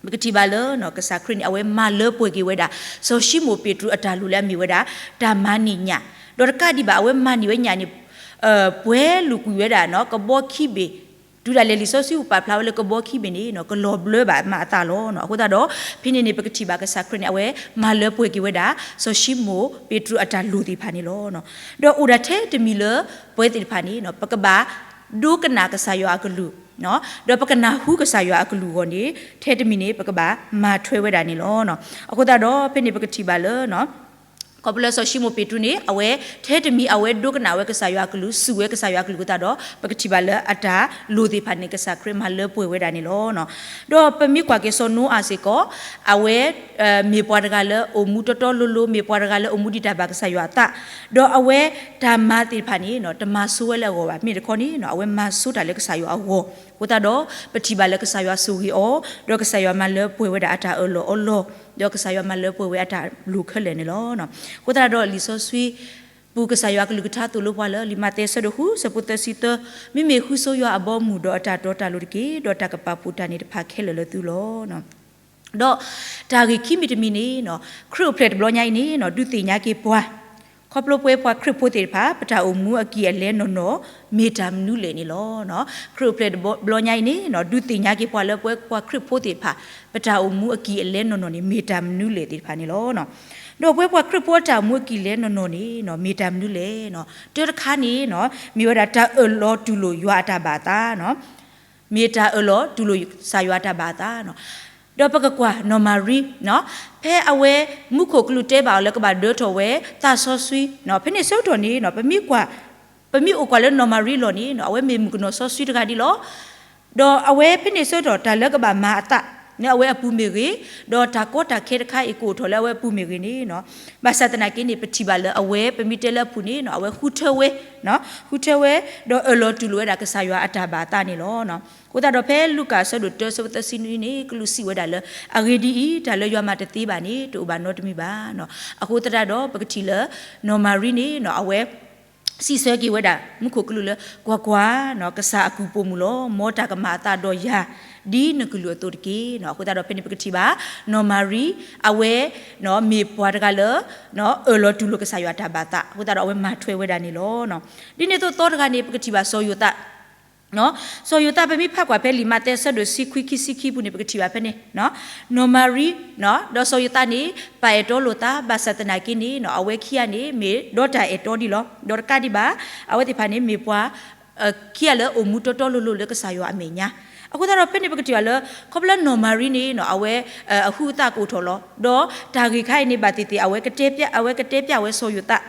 ပကထံၣ်ဘၣ်လၢနီၤ ကစၢ်ခရံာ်န့ၣ် အဝဲမၤလၢပှဲၤက့ၤဝဲဒၣ် စီၤၡံမိၣ်ပ့းတရူးအတၢ်လိၣ်လၢအမ့ၢ်ဝဲဒၣ် တၢ်မၤန့ၢ်ညၣ်, ဒီးတကးဒံးဘၣ် အဝဲမၤန့ၢ်ဝဲညၣ်န့ၣ် ပှဲၤလိာ်ကွံာ်ဝဲဒၣ်နီၤ ကဘီခံဘ့ၣ်, တုၤဒၣ်လဲာ်လံာ်စီဆှံပာ်ဖျါဝဲလၢကဘီခံဘ့ၣ်န့ၣ်နီၤ ကလီၤဘျၢဘၣ်မၤအသးလီၤနီၤ. အဃိသတးဒီး ဖဲန့ၣ်န့ၣ် ပကထံၣ်ဘၣ်ကစၢ်ခရံာ်န့ၣ် အဝဲမၤလၢပှဲၤက့ၤဝဲဒၣ် စီၤၡံမိၣ်ပ့းတရူးအတၢ်လိၣ်သ့ၣ်တဖၣ်န့ၣ်လီၤ. ဒီးအိၣ်ဒၣ်ထဲတမံၤလၢ ပဝဲသ့ၣ်တဖၣ်န့ၣ်နီၤ ပကဘၣ်ဒိကနၣ်ကစၢ်ယွၤအကလုၢ်, ဒီးပကနၢ်ဟူကစၢ်ယွၤအကလုၢ်အဂီၢ်န့ၣ် ထဲတမံၤန့ၣ် ပကဘၣ်မၤထွဲဝဲဒၣ်န့ၣ်လီၤ. အဃိသတးဒီး ဖဲန့ၣ်ပကထံၣ်ဘၣ်လၢ ခီဖျိလၢစီၤၡံမိၣ်ပ့းတရူးန့ၣ် အဝဲထဲတမံၤအဝဲဒိကနၣ်ဝဲကစၢ်ယွၤအကလုၢ်, စူၢ်ဝဲကစၢ်ယွၤအကလုၢ်အဃိသတးဒီး ပကထံၣ်ဘၣ်လၢအတၢ်လိၣ်သ့ၣ်တဖၣ်န့ၣ် ကစၢ်ခရံာ်မၤလၢပှဲၤဝဲဒၣ်န့ၣ်လီၤ. ဒီးပမ့ၢ်ကွၢ်က့ၤစီၤနိအၤစ့ၢ်ကီး အဝဲ မ့ၢ်ပှၤတဂၤလၢအိၣ်မူတီတီလိၤလိၤ, မ့ၢ်ပှၤတဂၤလၢအိၣ်မူဒံးတၢ်ဘၣ်ကစၢ်ယွၤအသး, ဒီးအဝဲတၢ်မၤသ့ၣ်တဖၣ်န့ၣ် တမၤဆိဝဲလၢအဂီၢ်ဘၣ်. မ့ၢ်တခီန့ၣ် အဝဲမၤဆိတၢ်လၢကစၢ်ယွၤအဂီၢ်အဃိသတးဒီး ပထံၣ်ဘၣ်လၢကစၢ်ယွၤဆိၣ်ဂ့ၤအီၤ, ဒီးကစၢ်ယွၤမၤလၢပှဲၤဝဲဒၣ်အတၢ်အၢၣ်လီၤအီလီၤ, ဒီးကစၢ်ယွၤမၤလၢပှဲၤဝဲအတၢ်လိၣ်ခဲလၢာ်န့ၣ်လီၤ. အဃိသတးဒီးလံာ်စီဆှံ ပူၤကစၢ်ယွၤကလုၢ်ကထါသိၣ်လိပှၤလၢ လံာ်မးသဲအဆၢဒိၣ်ဃု အဆၢဖိသၢဆံသၢ, မ့မ့ၢ်ဃုဆိယွၤအဘီအမုၢ် ဒီးအတၢ်တီတၢ်လိၤတက့ၢ်, ဒီးတၢ်ကပာ်ဖှိၣ်တၢ်န့ၣ်တဖၣ်ခဲလၢာ်လၢသုလီၤ. ဒီးတၢ်ဂ့ၢ်ခံမံၤတမံၤန့ၣ် ခရံာ်အိၣ်ဖျဲၣ်တဘျီညါအံၤန့ၣ် ဒုးသ့ၣ်ညါက့ၤပှၤ ခီဖျိပဝဲပှၤခရံာ်ဖိသ့ၣ်တဖၣ် ပတၢ်အိၣ်မူအကံၢ်အလဲနီၢ်နီၢ် မ့ၢ်တၢ်မနုၤလဲၣ်န့ၣ်လီၤ. ခရံာ်အိၣ်ဖျဲၣ်တဘျီညါအံၤန့ၣ် ဒုးသ့ၣ်ညါက့ၤပှၤလၢပဝဲပှၤခရံာ်ဖိသ့ၣ်တဖၣ် ပတၢ်အိၣ်မူအကံၢ်အလဲနီၢ်နီၢ်န့ၣ် မ့ၢ်တၢ်မနုၤလဲၣ်သ့ၣ်တဖၣ်န့ၣ်လီၤ. ဒီးပဝဲပှၤခရံာ်ဖိအတၢ်အိၣ်မူအကံၢ်လဲနီၢ်နီၢ်န့ၣ် မ့ၢ်တၢ်မနုၤလဲၣ်. တၢတခါန့ၣ် မ့ၢ်ဝဲဒၣ်တၢ်အၢၣ်လီၤတူၢ်လိာ်ယွၤအတၢ်ဘၣ်အသး မ့ၢ်တၢ်အၢၣ်လီၤတူၢ်လိာ်ကစၢ်ယွၤအတၢ်ဘၣ်အသး. ဒီးပကကွၢ်နီၢ်မၤရံ ဖဲအဝဲမူခိၣ်ကလူးတဲဘၣ်အီၤလၢကဘၣ်ဒၢထီၣ်ဝဲသးစီဆှံ, ဖဲန့ၣ်ဆၢကတီၢ်န့ၣ် ပမ့ၢ်ကွၢ်, ပမ့ၢ်အိၣ်ကွၢ်လၢနီၢ်မၤရံအလီၢ်န့ၣ် အဝဲမ့ၢ်မုၣ်ကနီၤစီဆှံတဂၤဒ်လီၤ. ဒီးအဝဲဖဲန့ၣ်ဆၢကတီၢ် တၢ်လၢကဘၣ်မၤအသး လၢအဝဲအပူၤမ့ၢ်ဂ့ၤ, ဒီးတၢ်ကီတၢ်ခဲတခါအံၤကအိၣ်ထီၣ်လၢအဝဲအပူၤမ့ၢ်ဂ့ၤန့ၣ် ဘၣ်ဆၣ်သနာ်က့န့ၣ် ပထံၣ်ဘၣ်လၢအဝဲ ပမ့ၢ်တဲလၢအပူၤန့ၣ် အဝဲဃုထၢဝဲ, ဃုထၢဝဲ, ဒီးအၢၣ်လီၤတူၢ်လိာ်ဝဲဒၣ်ကစၢ်ယွၤအတၢ်ဘၣ်အသးန့ၣ်လီၤ. အဃိသတးဒီးဖဲလူၤကၣ်အဆၢဒိၣ်တၢ အဆၢဖိသၢဆံနွံန့ၣ် ကလူးစံးဝဲဒၣ်လၢ အဂ့ၢ်ဒ်အံၤ, တၢ်လၢယွၤမၤတသ့ဘၣ်န့ၣ် တအိၣ်ဘၣ်နီတမံၤဘၣ်. အဃိသတးဒီး ပကထံၣ်လၢ နီၢ်မၤရံန့ၣ် အဝဲ စံးဆၢက့ၤဝဲဒၣ် မူခိၣ်ကလူးလၢ ကွၢ်ကွၢ်, ကစၢ်အကုၢ်ပိာ်မုၣ်လီၤ. မ်တၢ်ကမၤအသးဒီးယၤ ဒ်နကလုၢ်အသိးတက့ၢ်. အဃိသတးဒီးဖဲန့ၣ်ပကထံၣ်ဘၣ် နီၢ်မၤရံ အဝဲ မ့ၢ်ပှၤတဂၤလၢ အၢၣ်လီၤတူၢ်လိာ်ကစၢ်ယွၤတၢ်ဘၣ်သး အဃိသတးဒီးအဝဲမၤထွဲဝဲဒၣ်န့ၣ်လီၤ. ဒ်န့ၣ်အသိးသီတဂၤန့ၣ် ပကထံၣ်ဘၣ်စီၤယိၤသး စီၤယိၤသး ပမ့ၢ်ဖးကွၢ်ဖဲလံာ်မးသဲအဆၢဒိၣ်တဆံခွံ ခံဆံခံပူၤန့ၣ် ပကထံၣ်ဘၣ်ဖဲန့ၣ် နီၢ်မၤရံ ဒီးစီၤယိၤသးန့ၣ် ပာ်အဲၣ်တီလိာ်သး ဘၣ်ဆၣ်သနာ်က့န့ၣ် အဝဲခံဂၤန့ၣ် မ့ၢ်ဒီးတၢ်အဲၣ်တီဒ်လီၤ. ဒီးတကးဒံးဘၣ် အဝဲသ့ၣ်တဖၣ်န့ၣ် မ့ၢ်ပှၤ ခံဂၤလၢအိၣ်မူတီတီလိၤလိၤလၢကစၢ်ယွၤအမဲာ်ညါ. အဃိသတးဒီးဖဲန့ၣ်ပကထံၣ်ဘၣ်လၢ ခီဖျိနီၢ်မၤရံန့ၣ် အဝဲ အဟုးအသးကအိၣ်ထီၣ်လီၤ. ဒီးတၢ်ဂ့ၢ်ခါအံၤန့ၣ် ဘၣ်သ့ၣ်သ့ၣ် အဝဲကတဲပျးဝဲစီၤယိၤသး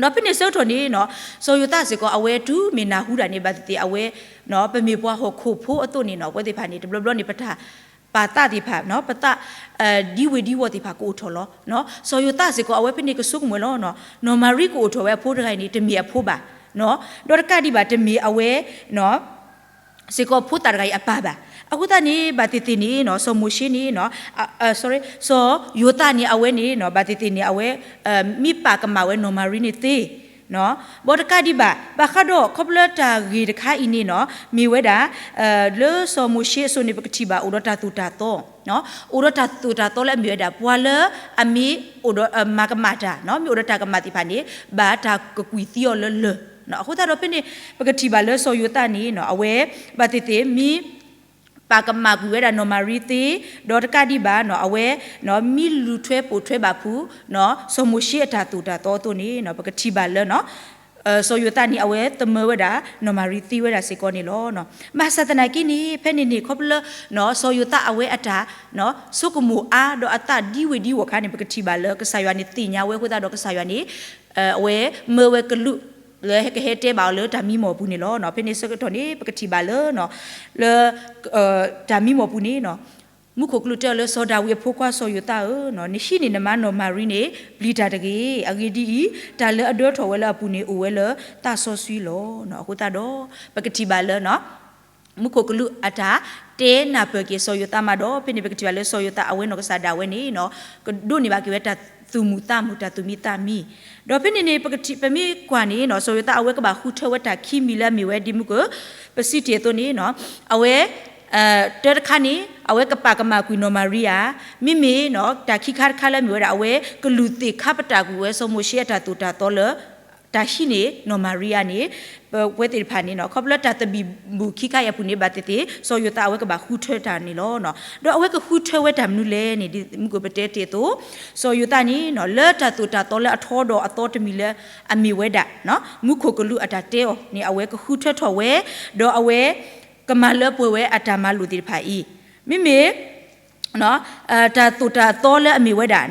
ဒီးဖဲန့ၣ်ဆၢကတီၢ်န့ၣ် စီၤယိၤသးစ့ၢ်ကီး အဝဲတုၤမ့ၢ်နၢ်ဟူဒၣ်န့ၣ် ဘၣ်သ့ၣ်သ့ၣ် အဝဲ ပမ့ၢ်ပှၤဟီၣ်ခိၣ်ဖိအသိးန့ၣ် ပဝဲသ့ၣ်တဖၣ်န့ၣ် တဘျီဘျီန့ၣ် ပတၢ်ပာ်သးသ့ၣ်တဖၣ် ပသး ဒံဝ့ၤဒံဝီၤသ့ၣ်တဖၣ်ကအိၣ်ထီၣ်လီၤ. စီၤယိၤသးစ့ၢ်ကီး အဝဲဖဲန့ၣ်ကဆိကမိၣ်လီၤ. နီၢ်မၤရံကအိၣ်ထီၣ်ဝဲအဖိတဂၤအံၤန့ၣ် တမ့ၢ်အဖိဘၣ်. ဒီးတကးဒံးဘၣ် တမ့ၢ်အဝဲ စ့ၢ်ကီးဖိသၣ်တဂၤအံၤအပၢ်ဘၣ်. အဃိသတးန့ၣ် ဘၣ်သ့ၣ်သ့ၣ်န့ၣ် စီၤမိၤၡ့န့ၣ် စီၤယိၤသးန့ၣ် အဝဲန့ၣ် ဘၣ်သ့ၣ်သ့ၣ်န့ၣ် အဝဲ မ့ၢ်ပာ်ကမၣ်ဝဲနီၢ်မၤရံန့ၣ်သ့ ဘၣ်တကးဒံးဘၣ် ဘၣ်ဃးဒီးခီဖျိတၢ်ဂ့ၢ်တခါအံၤန့ၣ်နီၤ မ့ၢ်ဝဲဒၣ် လၢစီၤမိၤၡ့အစိၤန့ၣ် ပကထံၣ်ဘၣ်အိၣ်ဒီးတၢ်သိၣ်တၢ်သီ အိၣ်ဒီးတၢ်သိၣ်တၢ်သီလၢအမ့ၢ်ဝဲဒၣ် ပှၤလၢအမ့ၢ်အိၣ်ဒီးမၤကမၣ်တၢ် မ့ၢ်အိၣ်ဒီးတၢ်ကမၣ်သ့ၣ်တဖၣ်န့ၣ် ဘၣ်တၢ်ကကွံာ်သံအီၤလၢလၢၢ်. အဃိသတးဒီးဖဲန့ၣ် ပကထံၣ်ဘၣ်လၢစီၤယိၤသးန့ၣ်နီၤ အဝဲ ဘၣ်သ့ၣ်သ့ၣ်မ့ၢ် ပာ်ကမၣ်ကွံာ်ဝဲဒၣ်နီၢ်မၤရံသ့ ဒီးတကးဒံးဘၣ်နီၤ အဝဲ မ့ၢ်လူၤထွဲပိာ်ထွဲဘၣ်ဖု စီၤမိၤၡ့အတၢ်သိၣ်တၢ်သီအသိးန့ၣ် ပကထံၣ်ဘၣ်လၢနီၤ စီၤယိၤသးန့ၣ် အဝဲသမၢဝဲဒၣ် နီၢ်မၤရံသ့ဝဲဒၣ်စ့ၢ်ကီးန့ၣ်လီၤ. ဘၣ်ဆၣ်သနာ်က့န့ၣ် ဖဲန့ၣ်န့ၣ် ခီဖျိလၢ စီၤယိၤသးအဝဲအတၢ် ဆိကမိၣ်အါ ဒီးအသးဒ်ဝဲဒ်ဝဲအခါန့ၣ် ပကထံၣ်ဘၣ်လၢကစၢ်ယွၤန့ၣ်သ့ၣ်ညါဝဲအဃိသတးဒီး ကစၢ်ယွၤန့ၣ် အဝဲမၢဝဲကလူး လၢကဟဲတဲဘၣ်အီၤလၢတၢ်မံမီၢ်ပူၤန့ၣ်လီၤ. ဖဲန့ၣ်ဆၢကတီၢ်န့ၣ် ပကထံၣ်ဘၣ်လၢ လၢ တၢ်မံမီၢ်ပူၤန့ၣ် မူခိၣ်ကလူးတဲအီၤလၢ စီၤဒၤဝံးအဖိခွါစီၤယိၤသးဧၢ, နဟံးန့ၢ်နမါနီၢ်မၤရံန့ၣ် ပျံၤတၢ်တဂ့ၤ. အဂ့ၢ်ဒ်အံၤ, တၢ်လၢအဒၢထီၣ်ဝဲလၢအပူၤန့ၣ် အိၣ်ဝဲလၢသးစီဆှံလီၤ. အဃိသတးဒီး ပကထံၣ်ဘၣ်လၢ မူခိၣ်ကလူးအတၢ်တဲနၢ်ပၢၢ်က့ၤစီၤယိၤသးမးဒီး ဖဲန့ၣ်ပကထံၣ်ဘၣ်လၢစီၤယိၤသးအဝဲနီၢ်ကစၢ်ဒၣ်ဝဲန့ၣ် ကဒိးန့ၢ်ဘၣ်က့ၤဝဲတၢ်သူၣ်မုာ်သးမုာ် တၢ်သူၣ်မံသးမံ. ဒီးဖဲန့ၣ်န့ၣ် ပမ့ၢ်ကွၢ်န့ၣ် စီၤယိၤသးအဝဲကဘၣ်ဃုထၢဝဲတၢ်ခံမံၤလၢအမ့ၢ်ဝဲဒ်မုၢ်က ပစံးတ့ၢ်အသိးန့ၣ် အဝဲ တၢတခါန့ၣ် အဝဲကပာ်ကမၣ်ကွံာ်နီၢ်မၤရံဧါ, မ့မ့ၢ် တၢ်ခံခါတခါလၢအမ့ၢ်ဝဲဒၣ် အဝဲကလူးသ့ၣ်ခါပတာ်ကွံာ်ဝဲစီၤမိၤၡ့အတၢ်သိၣ်တၢ်သီလၢ တၢ်ဟံးန့ၢ်နီၢ်မၤရံဧါန့ၣ် ပဝဲသ့ၣ်တဖၣ်န့ၣ် ခီဖျိလၢတၢ်သဘံၣ်ဘုၣ်ခံခါအံၤအပူၤန့ၣ် ဘၣ်သ့ၣ်သ့ၣ် စီၤယိၤသးအဝဲကဘၣ်ဃုထၢတၢ်န့ၣ်လီၤ. ဒီးအဝဲကဃုထၢဝဲတၢ်မနုၤလဲၣ်န့ၣ် ဒ်မုၢ်ကပတဲတ့ၢ်အသိး စီၤယိၤသးန့ၣ် လၢတၢ်သိၣ်တၢ်သီလၢအထီဒီးအသီတမံၤလၢအမ့ၢ်ဝဲဒၣ် မူခိၣ်ကလူးအတၢ်တဲအီၤန့ၣ် အဝဲကဃုထၢထီၣ်ဝဲ ဒီးအဝဲ ကမၤလၢပှဲၤဝဲအတၢ်မၤလိာ်သ့ၣ်တဖၣ်အံၤ မ့မ့ၢ် တၢ်သိၣ်တၢ်သီလၢအမ့ၢ်ဝဲဒၣ်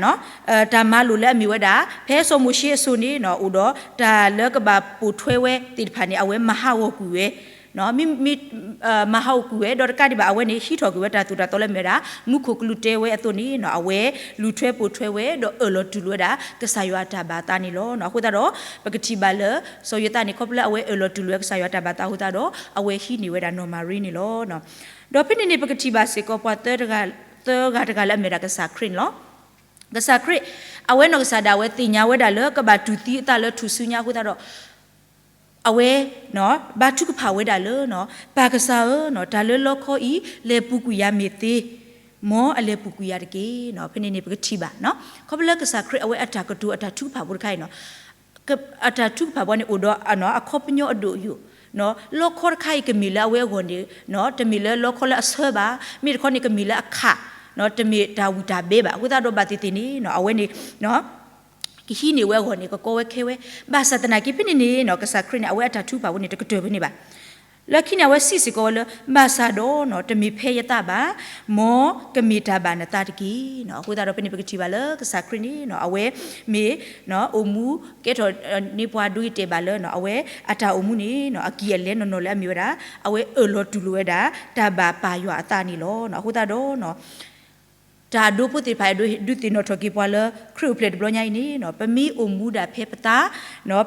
တၢ်မၤလိာ်လၢအမ့ၢ်ဝဲဒၣ် ဖဲစီၤမိၤၡ့အစိၤန့ၣ် အိၣ်ဒီးတၢ်လၢကဘၣ်ပိာ်ထွဲဝဲသ့ၣ်တဖၣ်န့ၣ် အဝဲမၤဟးဂီၤကွံာ်ဝဲ မ့မ့ၢ် မၤဟးဂီၤကွံာ်ဝဲ ဒီးတကးဒံးဘၣ် အဝဲန့ၣ် ဟံးထီၣ်ကွံာ်ဝဲတၢ်သိၣ်တၢ်သီလၢအမ့ၢ်ဝဲဒၣ် မူခိၣ်ကလူးတဲဝဲအသိးန့ၣ် အဝဲလူၤထွဲပိာ်ထွဲဝဲ ဒီးအၢၣ်လီၤတူၢ်လိာ်ဝဲဒၣ် ကစၢ်ယွၤအတၢ်ဘၣ်သးန့ၣ်လီၤ. အဃိသတးဒီး ပကထံၣ်ဘၣ်လၢ စီၤယိၤသးန့ၣ် ခီဖျိလၢအဝဲအၢၣ်လီၤတူၢ်လိာ်ဝဲကစၢ်ယွၤအတၢ်ဘၣ်သးအဃိသတးဒီး အဝဲဟံးန့ၢ်ဝဲဒၣ်နီၢ်မၤရံန့ၣ်လီၤ. ဒီးဖဲန့ၣ်န့ၣ် ပကထံၣ်ဘၣ်စ့ၢ်ကီးပှၤသၢဂၤတဂၤလၢအမ့ၢ်ဝဲဒၣ်ကစၢ်ခရံာ်န့ၣ်လီၤ. ကစၢ်ခရံာ် အဝဲနီၢ်ကစၢ်ဒၣ်ဝဲသ့ၣ်ညါဝဲဒၣ်လၢကဘၣ်တူၢ်သံအသးလၢထူၣ်စုညါအဃိသတးဒီး အဝဲ ဘါထုကဖၣ်ဝဲဒၣ်လၢ ပၢ်ကစၢ်ဧၢ, တၢ်လၢလီခီအံၤ လဲၤပူၤကွံာ်ယၤမ့ၢ်သ့, မ်အလဲၤပူၤကွံာ်ယၤတက့ၢ်. ဖဲန့ၣ်န့ၣ် ပကထံၣ်ဘၣ် ခီဖျိလၢကစၢ်ခရံာ်အဝဲအတၢ်ကတိၤအတၢ်ထုကဖၣ်ဖိတခါအံၤန့ၣ် အတၢ်ထုကဖၣ်ပှၤန့ၣ်အိၣ်ဒီးအခီပညီအဒိၣ်အယိာ်, လီခီတခါအံၤကမ့ၢ်လၢအဝဲအဂီၢ်န့ၣ် တမ့ၢ်လၢလီခီလၢအဆၢဘၣ်, မ့ၢ်တခီန့ၣ်ကမ့ၢ်လၢအခး, တမ့ၢ်တၢ်ဝံၣ်တၢ်ဘဲဘၣ်. အဃိသတးဒီးဘၣ်သ့ၣ်သ့ၣ်န့ၣ် အဝဲန့ၣ် ကဟံးန့ၢ်ဝဲအဂီၢ်န့ၣ် ကကီဝဲခဲဝဲ, ဘၣ်ဆၣ်သနာ်က့ဖဲန့ၣ်န့ၣ် ကစၢ်ခရံာ်န့ၣ် အဝဲအတၢ်ထုကဖၣ်ဖိန့ၣ် တကတၢၢ်ဖဲန့ၣ်ဘၣ်. လၢခံန့ၣ် အဝဲစံးစ့ၢ်ကီးဝဲလၢ ဘၣ်ဆၣ်ဒီး တမ့ၢ်ဖဲယသးဘၣ်, မ်ကမ့ၢ်တၢ်ဘၣ်နသးတက့ၢ်. အဃိသတးဒီး ဖဲန့ၣ်ပကထံၣ်ဘၣ်လၢကစၢ်ခရံာ်န့ၣ် အဝဲမ့ၢ် အိၣ်မူကဲထီၣ်န့ၢ်ပှၤဒိဂ့ၤတဲာ်ဘၣ်လၢ အဝဲအတၢ်အိၣ်မူန့ၣ် အကံၢ်အလဲနီၢ်နီၢ်လၢအမ့ၢ်ဝဲဒၣ် အဝဲအၢၣ်လီၤတူၢ်လိာ်ဝဲဒၣ် တၢ်ဘၣ်ပၢ်ယွၤအသးန့ၣ်လီၤ. အဃိသတးဒီး တၢ်အဒိဖိသ့ၣ်တဖၣ် ဒုးသ့ၣ်နီၣ်ထီၣ်က့ၤပှၤလၢ ခရံာ်အိၣ်ဖျဲၣ်တဘျီညါအံၤန့ၣ် ပမ့ၢ်အိၣ်မူဒၣ်ဖဲပသး,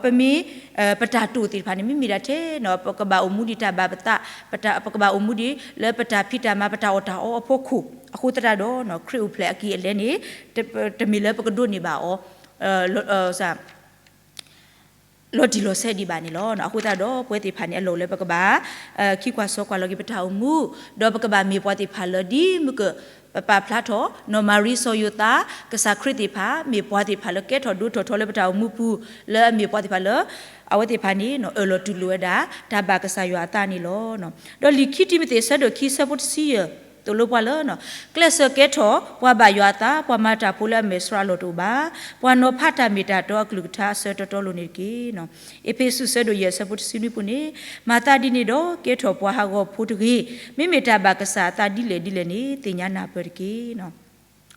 ပမ့ၢ် ပတၢ်တိာ်သ့ၣ်တဖၣ်န့ၣ် မ့မ့ၢ်ဒၣ်ထဲ ပကဘၣ်အိၣ်မူဒံးတၢ်ဘၣ်ပသး, ပကဘၣ်အိၣ်မူဒံးလၢပတၢ်ဖံးတၢ်မၤ ပတၢ်အီၣ်တၢ်အီအဖီခိၣ်, အဃိသတးဒီး ခရံာ်အိၣ်ဖျဲၣ်အကံၢ်အလဲန့ၣ် တမ့ၢ်လၢပကဒိးန့ၢ်ဘၣ်အီၤ လီၤတံၢ်လီၤဆဲးဒံးဘၣ်န့ၣ်လီၤ. အဃိသတးဒီး ပဝဲသ့ၣ်တဖၣ်န့ၣ် အလီၢ်လၢပကဘၣ် ခံကွၢ်စီကွၢ်လီၤက့ၤပတၢ်အိၣ်မူ, ဒီးပကဘၣ်မ့ၢ်ပှၤသ့ၣ်တဖၣ်လၢ ဒ်မုၢ်က ပပာ်ဖျါထီၣ် နီၢ်မၤရံ စီၤယိၤသး ကစၢ်ခရံာ်သ့ၣ်တဖၣ် မ့ၢ်ပှၤသ့ၣ်တဖၣ်လၢကဲထီၣ်ဒိၣ်ထီၣ်ထီလၢပတၢ်အိၣ်မူပူၤ လၢအမ့ၢ်ပှၤသ့ၣ်တဖၣ်လၢ အဝဲသ့ၣ်တဖၣ်န့ၣ် အၢၣ်လီၤတူၢ်လိာ်ဝဲဒၣ် တၢ်ဘၣ်ကစၢ်ယွၤအသးန့ၣ်လီၤ. ဒီးလံာ်ခံတံၤမသ့း ဆၢဒိၣ်ခံ ဆၢဖိတဆံယဲၢ် သိၣ်လိပှၤလၢ ကျဲးစၢးကဲထီၣ် ပှၤဘၣ်ယွၤအသး, ပှၤမၤတၢ်ဖိလၢအမဲာ်ဆှးအလီၢ်တအိၣ်ဘၣ်, ပှၤနီၤဖးတၢ်မ့ၢ်တၢ်တီအကလုၢ်ကထါအဆၢတီတီလိၤန့ၣ်တက့ၢ်. အ့းဖ့းစူး ဆၢဒိၣ်ယဲၢ် ဆၢဖိတဆံနွံပူၤန့ၣ်, မၤသးဒ်န့ၣ်ဒီး ကဲထီၣ်ပှၤဟးဂီၤဖိတဂ့ၤ, မ့မ့ၢ်တၢ်ဘၣ်ကစၢ်အသးဒ်လဲၣ်ဒ်လဲၣ်န့ၣ် သ့ၣ်ညါနၢ်ပၢၢ်တက့ၢ်.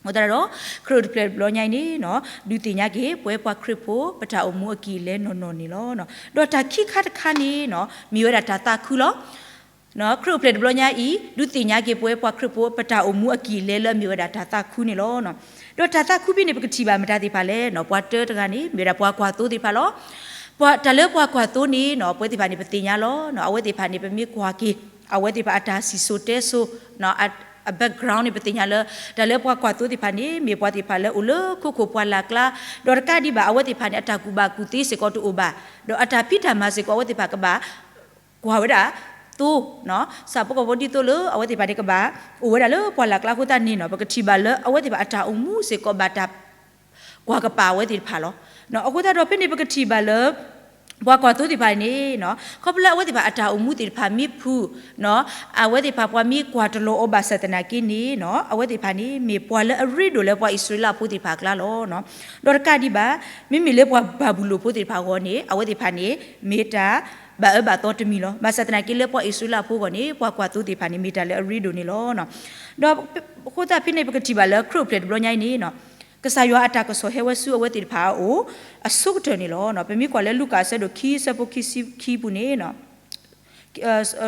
အဃိသတးဒီး ခရံာ်အိၣ်ဖျဲၣ်တဘျီညါအံၤန့ၣ် ဒုးသ့ၣ်ညါက့ၤ ပဝဲပှၤခရံာ်ဖိ ပတၢ်အိၣ်မူအကံၢ်အလဲနီၢ်နီၢ်န့ၣ်လီၤ. ဒီးတၢ်ခံခါတခါန့ၣ် မ့ၢ်ဝဲဒၣ်တၢ်သးခုလီၤ. ခရံာ်အိၣ်ဖျဲၣ်တဘျီညါအံၤ ဒုးသ့ၣ်ညါက့ၤပဝဲပှၤခရံာ်ဖိ ပတၢ်အိၣ်မူအကံၢ်အလဲလၢအမ့ၢ်ဝဲဒၣ်တၢ်သးခုန့ၣ်လီၤ. ဒီးတၢ်သးခုဖဲန့ၣ် ပကထံၣ်ဘၣ်မတၤသ့ၣ်တဖၣ်လဲၣ်, ပှၤတၢတဂၤန့ၣ် မ့ၢ်ဝဲဒၣ်ပှၤကွၢ်သိသ့ၣ်တဖၣ်လီၤ. ပှၤတၢ်လၢပှၤကွၢ်သိန့ၣ် ပဝဲသ့ၣ်တဖၣ်န့ၣ် ပသ့ၣ်ညါလီၤ. အဝဲသ့ၣ်တဖၣ်န့ၣ် ပမ့ၢ်ကွၢ်က့ၤ အဝဲသ့ၣ်တဖၣ်အတၢ်စံၣ်စိၤတဲစိၤ အ background န့ၣ် ပသ့ၣ်ညါလၢ တၢ်လၢပှၤကွၢ်သိသ့ၣ်တဖၣ်န့ၣ် မ့ၢ်ပှၤသ့ၣ်တဖၣ်လၢအိၣ်လၢခိခိၣ်ပှၢ်လၢ်ကျါ, ဒီးတကးဒံးဘၣ် အဝဲသ့ၣ်တဖၣ်န့ၣ် အတၢ်ကူၣ်ဘၣ်ကူၣ်သ့စ့ၢ်ကီးတအိၣ်ဘၣ်, ဒီးအတၢ်ဖံးတၢ်မၤစ့ၢ်ကီး အဝဲသ့ၣ်တဖၣ်ကဘၣ်ကွၢ်ဝဲဒၣ်သိ, ဆၣ်ဖိကီၢ်ဖိဒ်သိးလၢ အဝဲသ့ၣ်တဖၣ်န့ၣ်ကဘၣ် အိၣ်ဝဲဒၣ်လၢပှၢ်လၢ်ကျါအဃိသတးန့ၣ် ပကထံၣ်ဘၣ်လၢ အဝဲသ့ၣ်တဖၣ်အတၢ်အိၣ်မူစ့ၢ်ကီးဘၣ်တၢ် ကွၢ်ကပၤအဝဲသ့ၣ်တဖၣ်လီၤ. အဃိသတးဒီးဖဲန့ၣ် ပကထံၣ်ဘၣ်လၢ ပှၤကွၢ်သိသ့ၣ်တဖၣ်န့ၣ် ခီဖျိလၢအဝဲသ့ၣ်တဖၣ်အတၢ်အိၣ်မူသ့ၣ်တဖၣ်မ့ၢ်ဖုၣ် အဝဲသ့ၣ်တဖၣ်ပှၤမ့ၢ်ကွၢ်တလီၤအီၤဘၣ်ဆၣ်သနာ်က့န့ၣ် အဝဲသ့ၣ်တဖၣ်န့ၣ် မ့ၢ်ပှၤလၢအရ့ဒိၣ်လၢပှၤအံၣ်စရ့လးဖိသ့ၣ်တဖၣ်အကျါလီၤ. ဒီးတကးဒံးဘၣ် မ့မ့ၢ်လၢပှၤဘၤဘူလိၣ်ဖိသ့ၣ်တဖၣ်အဂီၢ်န့ၣ် အဝဲသ့ၣ်တဖၣ်န့ၣ် မ့ၢ်တၢ်ဘၣ်အၢဘၣ်သီတမံၤလီၤ. ဘၣ်ဆၣ်သနာ်က့လၢပှၤအံၣ်စရ့လးဖိအဂီၢ်န့ၣ် ပှၤကွၢ်သိသ့ၣ်တဖၣ်န့ၣ် မ့ၢ်တၢ်လၢအရ့ဒိၣ်န့ၣ်လီၤ. ဒီးအဃိသတးဖဲန့ၣ် ပကထံၣ်ဘၣ်လၢခရံာ်အိၣ်ဖျဲၣ်တဘျီညါအံၤန့ၣ် ကစၢ်ယွၤအတၢ်ကစီၣ်ဟဲဝဲဆူအဝဲသ့ၣ်တဖၣ်အအိၣ် အဆိကတၢၢ်န့ၣ်လီၤ. ပမ့ၢ်ကွၢ်လၢလူၤကၣ်အဆၢဒိၣ်ခံ ဆၢဖိခံဆံခံအပူၤန့ၣ်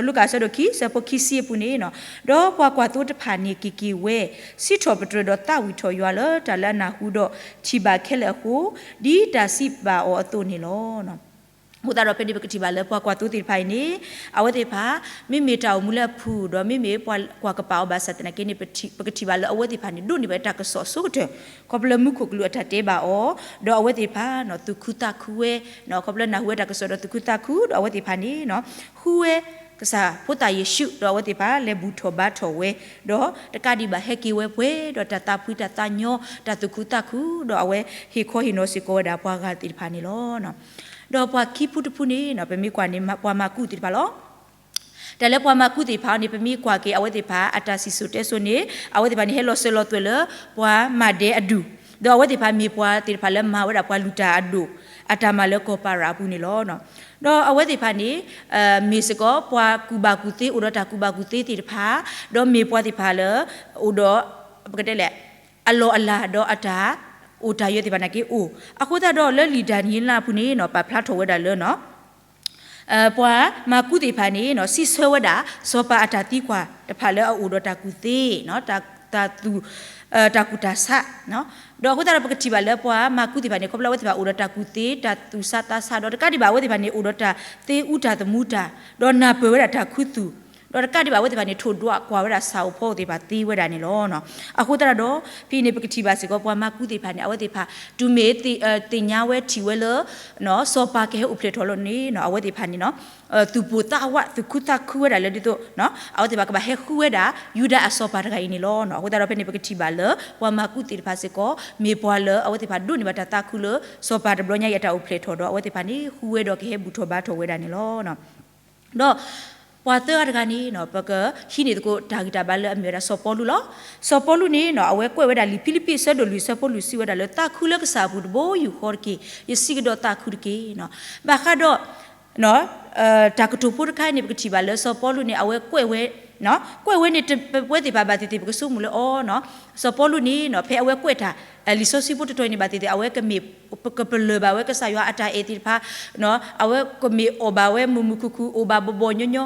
လူၤကၣ်အဆၢဒိၣ်ခံ ဆၢဖိခံဆံအပူၤန့ၣ် ဒီးပှၤကွၢ်သိတဖၣ်န့ၣ်က့ၤက့ၤဝဲ စံးထီၣ်ပတြၢၤဒီးသးဝံၣ်ထီၣ်ယွၤလၢတၢ်လၢအနၢ်ဟူဒီးထံၣ်ဘၣ်ခဲလၢာ်အဃိ ဒ်တၢ်စံးဘၣ်အီၤအသိးန့ၣ်လီၤ. အဃိသတးဒီးဖဲန့ၣ်ပကထံၣ်ဘၣ်လၢပှၤကွၢ်သိသ့ၣ်တဖၣ်အံၤန့ၣ် အဝဲသ့ၣ်တဖၣ် မ့မ့ၢ်တၢ်အိၣ်မူလၢအဖုၣ် ဒီးမ့မ့ၢ်ပှၤကွၢ်ကပာ်အီၤဘၣ်ဆၣ်သနာ်က့န့ၣ် ပကထံၣ်ဘၣ်လၢအဝဲသ့ၣ်တဖၣ်န့ၣ် ဒိးန့ၢ်ဘၣ်တၢ်ကစီၣ်အဆိကတၢၢ် ခီဖျိလၢမူခိၣ်ကလူးအတၢ်တဲဘၣ်အီၤ ဒီးအဝဲသ့ၣ်တဖၣ် သူၣ်ခုသးခုဝဲ ခီဖျိနၢ်ဟူဝဲတၢ်ကစီၣ်ဒီးသူၣ်ခုသးခု ဒီးအဝဲသ့ၣ်တဖၣ်န့ၣ် ဃုဝဲ ကစၢ်ဖိသၣ်ယ့ၣ်ၡူး ဒီးအဝဲသ့ၣ်တဖၣ်လဲၤဘူၣ်ထီၣ်ဘါထီၣ်ဝဲ ဒီးတကးဒံးဘၣ်ဟဲက့ၤဝဲပှဲၤဒီးတၢ်သးဖှံတၢ်သးညီ တၢ်သူၣ်ခုသးခု ဒီးအဝဲဟ့ၣ်ခီဟ့ၣ်နီၤစ့ၢ်ကီးဝဲဒၣ်ပှၤဂၤသ့ၣ်တဖၣ်န့ၣ်လီၤ. ဒီးပှၤခံဖုတဖုန့ၣ် ပမ့ၢ်ကွၢ်န့ၣ် ပှၤမၤကူသ့ၣ်တဖၣ်လီၤ. တၢ်လၢပှၤမၤကူသ့ၣ်တဖၣ်န့ၣ် ပမ့ၢ်ကွၢ်က့ၤအဝဲသ့ၣ်တဖၣ် အတၢ်စံၣ်စိၤတဲစိၤန့ၣ် အဝဲသ့ၣ်တဖၣ်န့ၣ် ဟဲလီၤစၢၤလီၤသွဲၣ်လၢ ပှၤမၤဒဲအဒူၣ်, ဒီးအဝဲသ့ၣ်တဖၣ်မ့ၢ်ပှၤသ့ၣ်တဖၣ်လၢမၤဝဲဒၣ်ပှၤလုၢ်တၢ်အဒိၣ် အတၢ်မၤလၢကီၢ်ပၤရးအပူၤန့ၣ်လီၤ. ဒီးအဝဲသ့ၣ်တဖၣ်န့ၣ် မ့ၢ်စ့ၢ်ကီးပှၤကူၣ်ဘၣ်ကူၣ်သ့ အိၣ်ဒီးတၢ်ကူၣ်ဘၣ်ကူၣ်သ့သ့ၣ်တဖၣ်, ဒီးမ့ၢ်ပှၤသ့ၣ်တဖၣ်လၢ အိၣ်ဒီး ပကတဲလဲၣ် အလီၢ်အလၤဒီးအတၢ်အိၣ်တၢ်ယၢၤသ့ၣ်တဖၣ်နာ်က့အိၣ်, အဃိသတးဒီးလၢလံာ်ဒၤနံးယ့လးအပူၤန့ၣ် ပာ်ဖျါထီၣ်ဝဲဒၣ်လၢ ပှၤမၤကူသ့ၣ်တဖၣ်န့ၣ် စံးဆၢဝဲဒၣ် စီၤပၤအတၢ်သံကွၢ်တဖၣ်လၢအအိၣ်ဒီးတၢ်ကူၣ်သ့, တၢ်သူၣ်, တၢ်ကူၣ်တၢ်ဆး, ဒီးအဃိသတးဒီးပကထံၣ်ဘၣ်လၢပှၤမၤကူသ့ၣ်တဖၣ်န့ၣ် ခီဖျိအဝဲသ့ၣ်တဖၣ်အိၣ်ဒီးတၢ်ကူၣ်သ့ တၢ်သူၣ်ဆးသးဆး ဒီးတကးဒံးဘၣ်အဝဲသ့ၣ်တဖၣ်န့ၣ် အိၣ်ဒီးတၢ်သ့အူတၢ်သမူတၢ်, ဒီးနၢ်ပၢၢ်ဝဲဒၣ်တၢ်ခူသူၣ်, ဒီးတကးဒံးဘၣ်အဝဲသ့ၣ်တဖၣ်န့ၣ် ထိၣ်ဒွးကွၢ်ဝဲဒၣ်ဆၣ်ဧိၤဖီဧိၤသ့ၣ်တဖၣ်သ့ဝဲဒၣ်န့ၣ်လီၤ. အဃိသတးဒီး ဖဲအံၤန့ၣ် ပကထံၣ်ဘၣ်စ့ၢ်ကီးပှၤမၤကူသ့ၣ်တဖၣ်န့ၣ် အဝဲသ့ၣ်တဖၣ် တုၤမ့ၢ်သ့ၣ်ညါဝဲထံၣ်ဝဲလၢ စီၤပၤကဟဲအိၣ်ဖျဲၣ်ထီၣ်လီၤန့ၣ် အဝဲသ့ၣ်တဖၣ်န့ၣ် သူၣ်ပိၢ်သးဝး သူၣ်ခုသးခုဝဲဒၣ်လၢဒ်သိး အဝဲသ့ၣ်တဖၣ်ကဘၣ်ဟဲဃုဝဲဒၣ် ယူဒၤအစီၤပၤတဂၤအံၤန့ၣ်လီၤ. အဃိသတးဒီးဖဲန့ၣ် ပကထံၣ်ဘၣ်လၢ ပှၤမၤကူသ့ၣ်တဖၣ်စ့ၢ်ကီး မ့ၢ်ပှၤလၢအဝဲသ့ၣ်တဖၣ်ဒိးန့ၢ်ဘၣ်တၢ်သးခုလၢ စီၤပၤတဘျီညါအံၤအတၢ်အိၣ်ဖျဲၣ်ထီၣ်ဒီး အဝဲသ့ၣ်တဖၣ်န့ၣ် ဃုဝဲဒီးကဟဲဘူၣ်ထီၣ်ဘါထီၣ်ဝဲဒၣ်န့ၣ်လီၤ. ဒီးပှၤသၢဂၤတဂၤန့ၣ် ပကဟံးန့ၢ်သကိးတၢ်ဂံၢ်တၢ်ဘါလၢအမ့ၢ်ဝဲဒၣ်စီၤပီလူးလီၤ. စီၤပီလူးန့ၣ် အဝဲကွဲးဝဲဒၣ်လံာ်ဖံလံးပံးအဆၢဒိၣ်လွံၢ်အဆၢဖိလွံၢ်စံးဝဲဒၣ်လၢ သးခုလၢကစၢ်အပူၤတဘိယူၢ်ဃီတက့ၢ်. ယစံးကဒီးသးခုတက့ၢ်. ဘၣ်ဃးဒီး တၢ်ကတိၤဖိတခါအံၤန့ၣ် ပကထံၣ်ဘၣ်လၢစီၤပီလူးန့ၣ် အဝဲကွဲးဝဲ ကွဲးဝဲန့ၣ် ပဝဲသ့ၣ်တဖၣ်ဘၣ်သ့ၣ်သ့ၣ် ပကဆိကမိၣ်လၢအီၤ စီၤပီလူးန့ၣ် ဖဲအဝဲကွဲးတၢ် လံာ်စီဆှံဖိတတီၤအံၤန့ၣ် ဘၣ်သ့ၣ်သ့ၣ် အဝဲကမ့ၢ် ကပလၢၢ်ဘၣ်ဝဲကစၢ်ယွၤအတၢ်အဲၣ်သ့ၣ်တဖၣ်, အဝဲကမ့ၢ်အီၣ်ဘၣ်ဝဲမုာ်မုာ်ခုၣ်ခုၣ် အိၣ်ဘၣ်ဘီၣ်ဘီၣ်ညီညီ,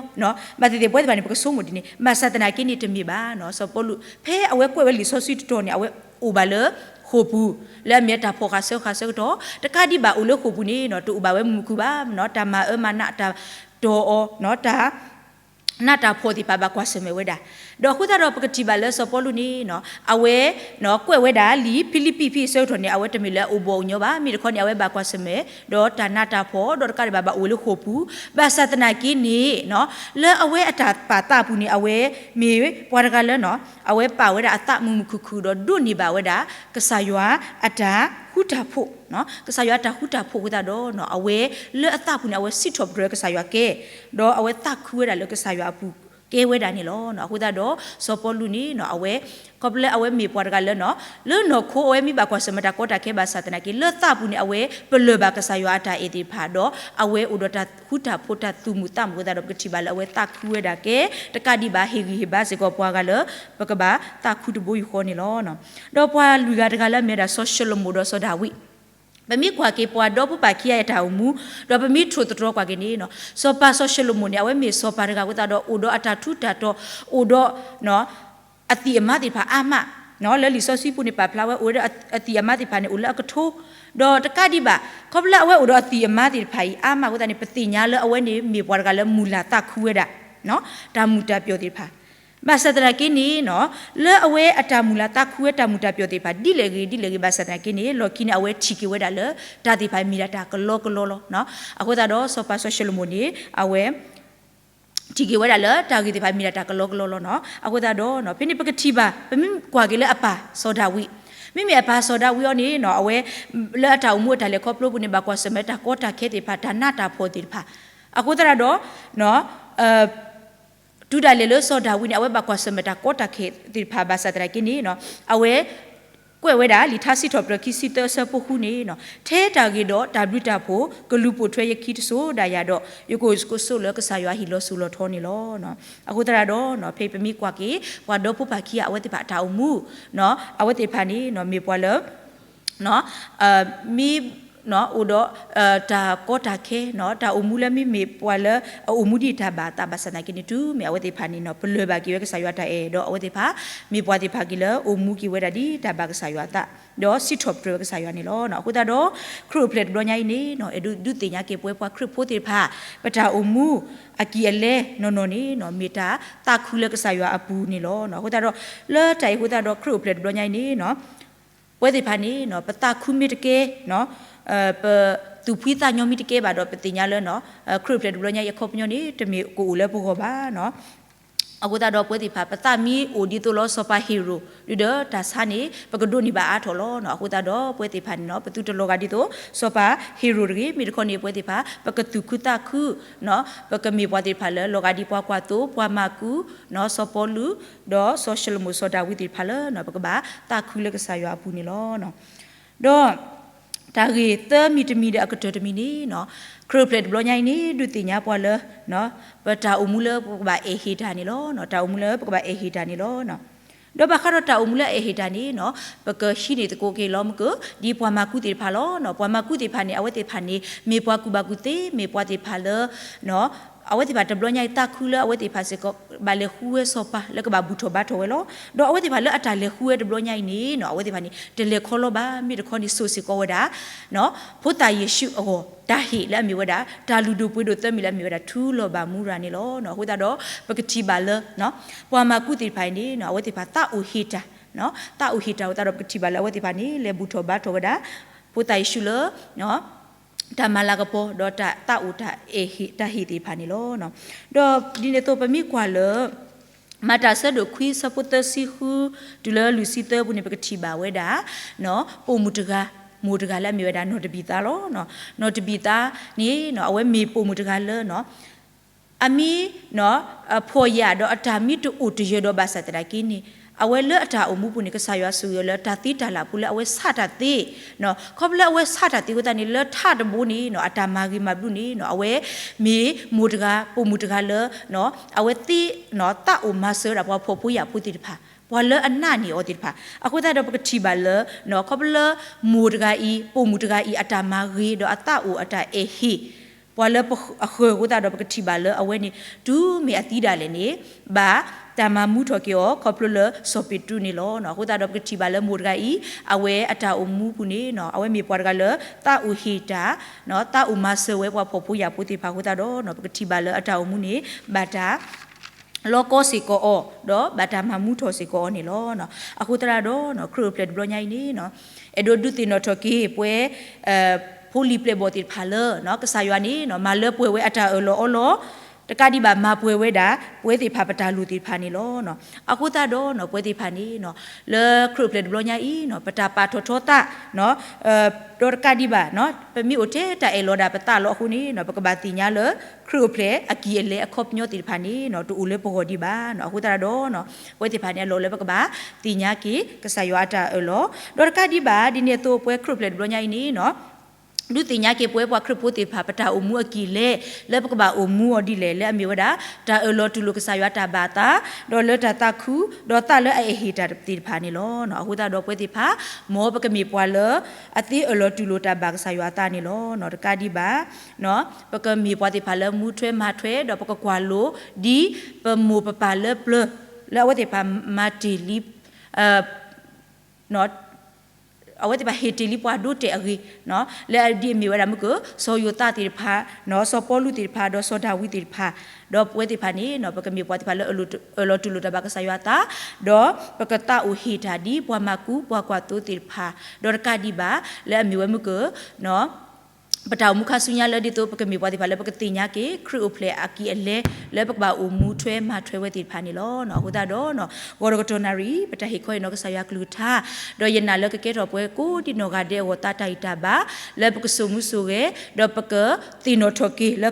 ဘၣ်သ့ၣ်သ့ၣ် ပဝဲသ့ၣ်တဖၣ်န့ၣ် ပကဆိကမိၣ်ဒ်န့ၣ် ဘၣ်ဆၣ်သနာ်က့န့ၣ်တမ့ၢ်ဘၣ်. စီၤပီလူး ဖဲအဝဲကွဲးဝဲလံာ်စီဆှံတတီၤန့ၣ် အဝဲအိၣ်ဘၣ်လၢဃိာ်ပူၤ လၢအမ့ၢ်တၢ်ဖှီၣ်ဃာ်ဆၢဃာ်ဆၢကတီၢ်, တကးဒံးဘၣ်အိၣ်လၢဃိာ်ပူၤန့ၣ် တအိၣ်ဘၣ်ဝဲမုာ်မုာ်ခုၣ်ခုၣ်ဘၣ်, တၢ်မၤအၢမၤနး တၢ်တီၢ်အီၤ တၢ် နးတၢ်ဖှီၣ်သ့ၣ်တဖၣ်ဘၣ်ကွၢ်ဆၢၣ်မဲာ်ဝဲဒၣ်. ဒီးအဃိသတးဒီးပကထံၣ်ဘၣ်လၢစီၤပီလူးန့ၣ် အဝဲ ကွဲးဝဲဒၣ်လံာ်ဖံလံးပံးဖဲအဆၢကတီၢ်န့ၣ် အဝဲတမ့ၢ်လၢအအိၣ်ဘီၣ်အိၣ်ညီဘၣ်, မ့ၢ်တခီန့ၣ် အဝဲဘၣ်ကွၢ်ဆၢၣ်မဲာ် ဒီးတၢ်နးတၢ်ဖှီၣ် ဒီးတကးဒံးဘၣ်ဘၣ်အိၣ်ဝဲလၢဃိာ်ပူၤ, ဘၣ်ဆၣ်သနာ်က့န့ၣ် လၢအဝဲအတၢ်ပာ်သးအပူၤန့ၣ် အဝဲမ့ၢ်ပှၤတဂၤလၢ အဝဲပာ်ဝဲဒၣ်အသးမုာ်မုာ်ခုၣ်ခုၣ်ဒီးဒိးန့ၢ်ဘၣ်ဝဲဒၣ် ကစၢ်ယွၤအတၢ်ဃူတၢ်ဖိး, ကစၢ်ယွၤအတၢ်ဃူတၢ်ဖိးအဃိသတးဒီး အဝဲလၢအသးပူၤန့ၣ် အဝဲစံးထီၣ်ပတြၢၤကစၢ်ယွၤကဲ ဒီးအဝဲသးခုဝဲဒၣ်လၢကစၢ်ယွၤအပူၤကဲဝဲဒၣ်န့ၣ်လီၤ. အဃိသတးဒီး စီၤပီလူးန့ၣ် အဝဲ ခီဖျိလၢအဝဲမ့ၢ်ပှၤတဂၤလၢ လၢနီၢ်ခိအဝဲမ့ၢ်ဘၣ်ကွၢ်ဆၢၣ်မဲာ်တၢ်ကီတၢ်ခဲဘၣ်ဆၣ်သနာ်က့ လၢသးပူၤန့ၣ် အဝဲပလၢၢ်ဘၣ်ကစၢ်ယွၤအတၢ်အဲၣ်သ့ၣ်တဖၣ်ဒီး အဝဲအိၣ်ဒီးတၢ်ဃူတၢ်ဖိးတၢ်သူၣ်မုာ်သးမုာ်အဃိသတးဒီး ပကထံၣ်ဘၣ်လၢအဝဲသးခုဝဲဒၣ်ကဲ တကးဒံးဘၣ်ဟ့ၣ်ဂံၢ်ဟ့ၣ်ဘါစ့ၢ်ကီးပှၤဂၤလၢ ပကဘၣ်သးခုတဘိယူၢ်ဃီန့ၣ်လီၤ. ဒီးပှၤလွံၢ်ဂၤတဂၤလၢအမ့ၢ်ဝဲဒၣ်စီၤၡလိၤမိၣ်ဒီးစီၤဒၤဝံး ပမ့ၢ်ကွၢ်က့ၤပှၤဒီဖိပၢ်ခံဂၤအတၢ်အိၣ်မူ ဒီးပမ့ၢ်ထိၣ်သတြီၤကွၢ်က့ၤန့ၣ် စီၤပၤစီၤၡလိၤမိၣ်န့ၣ် အဝဲမ့ၢ်စီၤပၤတဂၤအဃိသတးဒီးအိၣ်ဒီးအတၢ်ထူးတၢ်တီၤ အိၣ်ဒီး အသံၣ်အမါသ့ၣ်တဖၣ်အါမး, လၢလံာ်စီဆှံပူၤန့ၣ်ပာ်ဖျါဝဲအိၣ်ဒီးအသံၣ်အမါသ့ၣ်တဖၣ်န့ၣ် အိၣ်လၢအကထိ, ဒီးတကးဒံးဘၣ် ခီဖျိလၢအဝဲအိၣ်ဒီးအသံၣ်အမါသ့ၣ်တဖၣ်အံၤအါမးအဃိသတးန့ၣ် ပသ့ၣ်ညါလၢအဝဲန့ၣ်မ့ၢ်ပှၤတဂၤလၢမုၢ်လၢ်သးခုဝဲဒၣ် တၢ်မုာ်တၢ်ပျီၣ်သ့ၣ်တဖၣ် ဘၣ်ဆၣ်သနာ်က့န့ၣ် လၢအဝဲအတၢ်မုၢ်လၢ်သးခုဝဲတၢ်မုာ်တၢ်ပျီၣ်သ့ၣ်တဖၣ် ဒ်လဲၣ်ဂ့ၤဒ်လဲၣ်ဂ့ၤ ဘၣ်ဆၣ်သနာ်က့န့ၣ် လီၢ်ခံန့ၣ် အဝဲထံၣ်က့ၤဝဲဒၣ်လၢ တၢ်သ့ၣ်တဖၣ်မ့ၢ်ဒၣ်တၢ်ကလီကလီလီၤ. အဃိသတးဒီးစီၤပၤစီၤၡလိၤမိၣ်န့ၣ် အဝဲ ထံၣ်က့ၤဝဲဒၣ်လၢတၢ်ဂ့ၢ်သ့ၣ်တဖၣ်မ့ၢ်ဒၣ်တၢ်ကလီကလီလီၤနီၤ. အဃိသတးဒီး ဖဲန့ၣ်ပကထံၣ်ဘၣ် ပမ့ၢ်ကွၢ်က့ၤလၢအပၢ်စီၤဒၤဝံး, မ့မ့ၢ်အပၢ်စီၤဒၤဝံးအံၤန့ၣ်နီၤ အဝဲ လၢအတၢ်အိၣ်မူအတၢ်လဲၤခီဖျိပူၤန့ၣ် ဘၣ်ကွၢ်ဆၢၣ်မဲာ်တၢ်ကီတၢ်ခဲသ့ၣ်တဖၣ် တၢ်နးတၢ်ဖှီၣ်သ့ၣ်တဖၣ်, အဃိသတးဒီး တုၤဒၣ်လဲာ်လၢစီၤဒၤဝံးန့ၣ် အဝဲဘၣ်ကွၢ်ဆၢၣ်မဲာ်တၢ်ကီတၢ်ခဲသ့ၣ်တဖၣ်ဘၣ်ဆၣ်သနာ်က့န့ၣ် အဝဲ ကွဲးဝဲဒၣ်လံာ်ထါစံးထီၣ်ပတြၢၤခံဆံသၢအဆၢဖိဃုန့ၣ်နီၤ ထဲတၢ်ဂ့ၤဒီးတၢ်ဘျုးတၢ်ဖှိၣ် ကလူၤပိာ်ထွဲယခံတစိၤဒၣ်ယၤဒီး ယကအိၣ်ကဆိးလၢကစၢ်ယွၤအဟံၣ်လီၤစိၤလီၤထီန့ၣ်လီၤ. အဃိသတးဒီး ဖဲပမ့ၢ်ကွၢ်က့ၤ ပှၤဒီဖိပၢ်ခံဂၤအဝဲသ့ၣ်တဖၣ်အတၢ်အိၣ်မူ အဝဲသ့ၣ်တဖၣ်န့ၣ် မ့ၢ်ပှၤလၢ မ့ၢ် အိၣ်ဒီး တၢ်ကီတၢ်ခဲ တၢ်အိၣ်မူလၢမ့မ့ၢ်ပှၤလၢအအိၣ်မူဒ်တၢ်ဘၣ်အသးဘၣ်ဆၣ်သနာ်က့န့ၣ် တုၤမ့ၢ်အဝဲသ့ၣ်တဖၣ်န့ၣ်နီၤ ပလၢၢ်ဘၣ်က့ၤဝဲကစၢ်ယွၤတၢ်အဲၣ်ဒီး အဝဲသ့ၣ်တဖၣ် မ့ၢ်ပှၤသ့ၣ်တဖၣ်က့ၤလၢအိၣ်မူက့ၤဝဲဒၣ်ဒ်တၢ်ဘၣ်ကစၢ်ယွၤအသး ဒီးစံးထီၣ်ပတြၢၤဝဲကစၢ်ယွၤန့ၣ်လီၤ. အဃိသတးဒီး ခရံာ်အိၣ်ဖျဲၣ်တဘျီညါအံၤန့ၣ်နီၤ အဲၣ်ဒိးဒုးသ့ၣ်ညါက့ၤပဝဲပှၤခရံာ်ဖိသ့ၣ်တဖၣ် ပတၢ်အိၣ်မူအကံၢ်အလဲနီၢ်နီၢ်န့ၣ်နီၤ မ့ၢ်တၢ်သးခုလၢကစၢ်ယွၤအပူၤန့ၣ်လီၤ. အဃိသတးဒီး လၢတၢ်အံၤအဃိသတးဒီး ခရံာ်အိၣ်ဖျဲၣ်တဘျီညါအံၤန့ၣ်နီၤ ပဝဲသ့ၣ်တဖၣ်န့ၣ်နီၤ ပသးခုမ့ၢ်တကဲ ပသူၣ်ဖှံသးညီမ့ၢ်တကဲဘၣ်ဒီး ပသ့ၣ်ညါလၢနီၤ ခရံာ်အိၣ်ဖျဲၣ်တဘျီညါအံၤအခီပညီန့ၣ် တမ့ၢ်ကအိၣ်လၢပဂီၢ်ဘၣ်နီၤ. အဃိသတးဒီးပဝဲသ့ၣ်တဖၣ် ပသးမ့ၢ်အိၣ်ဒ်သိးလီၤစီၤပၤဟ့ရိၣ် ဒုးဒီးတၢ်ဆါန့ၣ် ပကဒိးန့ၢ်ဘၣ်အါထီၣ်လီၤနီၤ. အဃိသတးဒီးပဝဲသ့ၣ်တဖၣ်န့ၣ်နီၤ ပသုတလီၤဂာ်ဒ်သိး စီၤပၤဟ့ရိၣ်တဂ့ၤ မ့ၢ်တခီန့ၣ် ပဝဲသ့ၣ်တဖၣ် ပကသူၣ်ခုသးခုနီၤ ပကမ့ၢ်ပှၤသ့ၣ်တဖၣ်လၢ လီၤဂာ်ဒ်ပှၤကွၢ်သိ ပှၤမၤကူ စီၤပီလူး ဒီးစီၤၡလိၤမိၣ် စီၤဒၤဝံးသ့ၣ်တဖၣ်လၢနီၤ ပကဘၣ်သးခုလၢကစၢ်ယွၤအပူၤန့ၣ်လီၤ. ဒီး တၢ်ဂ့ၢ်သၢမံၤတမံၤဒီးအကတၢၢ်တမံၤန့ၣ်နီၤ ခရံာ်အိၣ်ဖျဲၣ်တဘျီညါအံၤန့ၣ် ဒုးသ့ၣ်ညါပှၤလၢ ပတၢ်အိၣ်မူလၢပကဘၣ်အဲၣ်ဟ့ၣ်တၢ်န့ၣ်လီၤ. တၢ်အိၣ်မူလၢပကဘၣ်အဲၣ်ဟ့ၣ်တၢ်န့ၣ်လီၤ. ဒီးဘၣ်ဃးဒီးတၢ်အိၣ်မူလၢအအဲၣ်ဟ့ၣ်တၢ်န့ၣ်နီၤ ပကဟံးန့ၢ်သကိးက့ၤလီၤမုၢ်ကၢ ဒ်ပှၤမၤကူသ့ၣ်တဖၣ်လီၤ. ပှၤမၤကူသ့ၣ်တဖၣ်န့ၣ် အဝဲသ့ၣ်တဖၣ်န့ၣ် မ့ၢ်ပှၤကူၣ်ဘၣ်ကူၣ်သ့ မ့ၢ်ပှၤသ့ၣ်တဖၣ်လၢ အဝဲသ့ၣ်တဖၣ်တဘျီညါအံၤသးခုလၢအဝဲသ့ၣ်တဖၣ်စ့ၢ်ကီး ဘၣ်လဲၤဃုဝဲစီၤပၤလၢကဘၣ်ဘူၣ်ထီၣ်ဘါထီၣ်ဝဲလီၤ. ဒီးအဝဲသ့ၣ်တဖၣ်လၢအတၢ်လဲၤဃုဝဲတဘျီညါအံၤန့ၣ်နီၤ အဝဲသ့ၣ်တဖၣ်န့ၣ် တလဲၤခီလီၤဘၣ် မ့ၢ်တခီန့ၣ်စိာ်စ့ၢ်ကီးဝဲဒၣ် ဖိသၣ်ယ့ၣ်ၡူးအဂီၢ် တၢ်ဟ့ၣ်လၢအမ့ၢ်ဝဲဒၣ် တၢ်လုၢ်ဒိၣ်ပှ့ၤဒိၣ်သၢမံၤလၢအမ့ၢ်ဝဲဒၣ် ထူလီၤဘၣ်မူရၤန့ၣ်လီၤ. အဃိသတးဒီး ပကထံၣ်ဘၣ်လၢ ပှၤမၤကူသ့ၣ်တဖၣ်အံၤန့ၣ်နီၤ အဝဲသ့ၣ်တဖၣ်သးအိၣ်ဟ့ၣ်တၢ် သးအိၣ်ဟ့ၣ်တၢ်အဃိသတးဒီး ပကထံၣ်ဘၣ်လၢအဝဲသ့ၣ်တဖၣ်န့ၣ် လဲၤဘူၣ်ထီၣ်ဘါထီၣ်ဝဲဒၣ် ဖိသၣ်ယ့ၣ်ၡူးလၢ တၢ်မၤလၤကပီၤ ဒီးတၢ်သးအိၣ်တၢ်အဲၣ်ဟ့ၣ် တၢ်ဟ့ၣ်သ့ၣ်တဖၣ်န့ၣ်လီၤ. ဒီးဒ်န့ၣ်အသိး ပမ့ၢ်ကွၢ်လၢ မၤတၢ်ဆၢဒိၣ်ခွံဆၢဖိသၢဆံဃု တုၤလၢလွံၢ်ဆံသၢပူၤန့ၣ် ပကထံၣ်ဘၣ်ဝဲဒၣ် ပိာ်မုၣ်တဂၤ မိၢ်တဂၤလၢအမ့ၢ်ဝဲဒၣ်နီၢ်တဘံၣ်သါလီၤ. နီၢ်တဘံၣ်သါန့ၣ် အဝဲမ့ၢ်ပိာ်မုၣ်တဂၤလၢ အမ့ၢ် ဖှီၣ်ယာ်ဒီးအတၢ်မ့ၢ်တအိၣ်တယၢၤဒီးဘၣ်ဆၣ်သနာ်က့န့ၣ် အဝဲလၢအတၢ်အိၣ်မူပူၤန့ၣ် ကစၢ်ယွၤဆိၣ်ဂ့ၤအီၤလၢတၢ်သ့တၢ်လၢ်ဖိလၢအဝဲဆးတၢ်သ့ ခီဖျိလၢအဝဲဆးတၢ်သ့အဃိသတးန့ၣ် လၢထးတဘိန့ၣ် အတၢ်မၤဂ့ၤမၤဘျုးန့ၣ် အဝဲမ့ၢ်မိၢ်တဂၤ ပိာ်မုၣ်တဂၤလၢ အဝဲသ့ သးအိၣ်မၤစၢၤဝဲဒၣ်ပှၤဖှီၣ်ဖိယာ်ဖိသ့ၣ်တဖၣ် ပှၤလၢအနာ်န့ၢ်အီၤသ့ၣ်တဖၣ် အဃိသတးဒီးပကထံၣ်ဘၣ်လၢ ခီဖျိလၢမိၢ်တဂၤအံၤ ပိာ်မုၣ်တဂၤအံၤ အတၢ်မၤဂ့ၤဒီးအသးအိၣ်အတၢ်အဲၣ်ဟ့ၣ် ပှၤလၢအဃၢၤအဃိသတးဒီး ပကထံၣ်ဘၣ်လၢအဝဲန့ၣ် တုၤမ့ၢ်အသံဒၣ်လဲာ်န့ၣ် ဘၣ်တၢ်မၤမူထီၣ်က့ၤအီၤ ခီဖျိလၢစီၤပ့းတရူးန့ၣ်လီၤ. အဃိသတးဒီး ပကထံၣ်ဘၣ်လၢမိၢ်တဂၤအံၤ အဝဲအတၢ်အိၣ်မူပူၤန့ၣ် အဝဲမ့ၢ်ပှၤတဂၤလၢ သးအိၣ်ဟ့ၣ်တၢ် သးအိၣ်မၤစၢၤဝဲပှၤဖှီၣ်ဖိယာ်ဖိသ့ၣ်တဖၣ်အဃိသတးဒီး ပကထံၣ်ဘၣ်လၢအတၢ်အိၣ်မူန့ၣ် ဘၣ်တၢ် လီၤကီစ့ၢ်ကီးအီၤ ဒီးဘၣ်တၢ်မၤမူထီၣ်စ့ၢ်ကီးအီၤန့ၣ်လီၤ. အဃိသတးဒီး ခရံာ်အိၣ်ဖျဲၣ်တဘျီညါအံၤန့ၣ် အဲၣ်ဒိးဒုးသ့ၣ်နီၣ်ထီၣ်က့ၤပဝဲ ဖိလံၤပျဲၢ်ဘီၣ်သ့ၣ်တဖၣ်လၢ ကစၢ်ယွၤန့ၣ် မၤလၢပှဲၤဝဲအတၢ်အၢၣ်လီၤအီလီၤ တကးဒံးဘၣ်မၤပှဲၤဝဲဒၣ် ပဝဲသ့ၣ်တဖၣ်ပတၢ်လိၣ်သ့ၣ်တဖၣ်န့ၣ်လီၤ. အဃိသတးဒီး ပဝဲသ့ၣ်တဖၣ်န့ၣ် လၢခရံာ်အိၣ်ဖျဲၣ်တဘျီညါအံၤ ပတၢ်ပာ်ထီၣ်ထီသး ဒီးတကးဒံးဘၣ် ပမ့ၢ်အိၣ်ထဲတၢ်အဲၣ်လီၤဒၣ်ပသးလီၤအဃိန့ၣ် ပကဘၣ်သ့ၣ်ညါလၢ ခရံာ်အိၣ်ဖျဲၣ်အကံၢ်အလဲအခီပညီသ့ၣ်တဖၣ်န့ၣ် တအိၣ်လၢပဂီၢ်ဒံးဘၣ်. အဃိသတးဒီး ပဝဲသ့ၣ်တဖၣ်န့ၣ် အလီၢ်လၢပကဘၣ်သ့ၣ်ညါက့ၤကစၢ်ယွၤအတၢ်အၢၣ်လီၤ ဒီးတကးဒံးဘၣ် ဒ်န့ၣ်အသိးပဝဲခရံာ်အိၣ်ဖျဲၣ်တဘျီညါအံၤန့ၣ် ဒုးသ့ၣ်ညါက့ၤပဝဲပှၤခရံာ်ဖိသ့ၣ်တဖၣ် ပတၢ်အိၣ်မူအကံၢ်အလဲ လၢပကဘၣ်အိၣ်မူအီၤဒ်လဲၣ် လၢအမ့ၢ်ဝဲဒၣ် တၢ်အၢၣ်လီၤတူၢ်လိာ်ကစၢ်ယွၤတၢ်ဘၣ်အသး ဒီးလၢတၢ်သးခု ဒီးသးလၢအအဲၣ်ဟ့ၣ်တၢ်သ့ၣ်တဖၣ်န့ၣ်လီၤ. အဃိသတးဒီးပဝဲသ့ၣ်တဖၣ် မ်ပကမ့ၢ်ပှၤလၢ အသ့အၢၣ်လီၤတူၢ်လိာ်တၢ်ဘၣ်ကစၢ်ယွၤအသးန့ၣ်လီၤ. တကးဒံးဘၣ် ပကမ့ၢ်ပှၤသ့ၣ်တဖၣ်လၢမူထွဲမၤထွဲ ဒီးပကကွၢ်လိ ဒ်ပမိၢ်ပပၢ်လၢပျၢၤ လၢအဝဲသ့ၣ်တဖၣ်မၤတ့ၢ်လံ အဝဲသ့ၣ်တဖၣ်ဟ့ၣ်တ့ၢ်လံပှၤဒိတဲာ်အဂ့ၢ် လၢအဒ်အမ့ၢ်ဝဲဒၣ်မုၢ်ကၢၢ် စီၤယိၤသးသ့ၣ်တဖၣ် စီၤပီလူးသ့ၣ်တဖၣ် ဒီးစီၤဒၤဝံးသ့ၣ်တဖၣ် ဒီးပဝဲသ့ၣ်တဖၣ်န့ၣ် ပကမ့ၢ်ပှၤသ့ၣ်တဖၣ်လၢအၢၣ်လီၤတူၢ်လိာ်တၢ်ဘၣ်ကစၢ်ယွၤအသး ဒီးပကသးအိၣ်ဟ့ၣ်တၢ်ဒ်ပှၤမၤကူပှၤကွၢ်သိသ့ၣ်တဖၣ် ဒီးတကးဒံးဘၣ် လၢအမ့ၢ်ဝဲမုၢ်ကၢၢ် ပတၢ်အိၣ်မူခါဆူညါလၢဒ်သိးပကမ့ၢ်ပှၤသ့ၣ်တဖၣ်လၢပကသ့ၣ်ညါက့ၤ ခရံာ်အိၣ်ဖျဲၣ်အကံၢ်အလဲ လၢပကဘၣ်အိၣ်မူထွဲမၤထွဲဝဲသ့ၣ်တဖၣ်န့ၣ်လီၤ. အဃိသတးဒီး ဂီၤတကတီၢ်နၣ်ရံၣ် ပတၢ်ဟ့ၣ်ခီအံၤနီၢ်ကစၢ်ယွၤကလုၢ်ကထါ ဒီးယနာ်လၢကကဲထီၣ်ပှၤကိးဒံနီၢ်ဂၤဒဲးအဂီၢ်သးတၢ်ဂံၢ်တၢ်ဘါ လၢပကစိာ်မူစိာ်ဂဲၤ ဒီးပကသ့ၣ်နီၣ်ထီၣ်က့ၤလၢ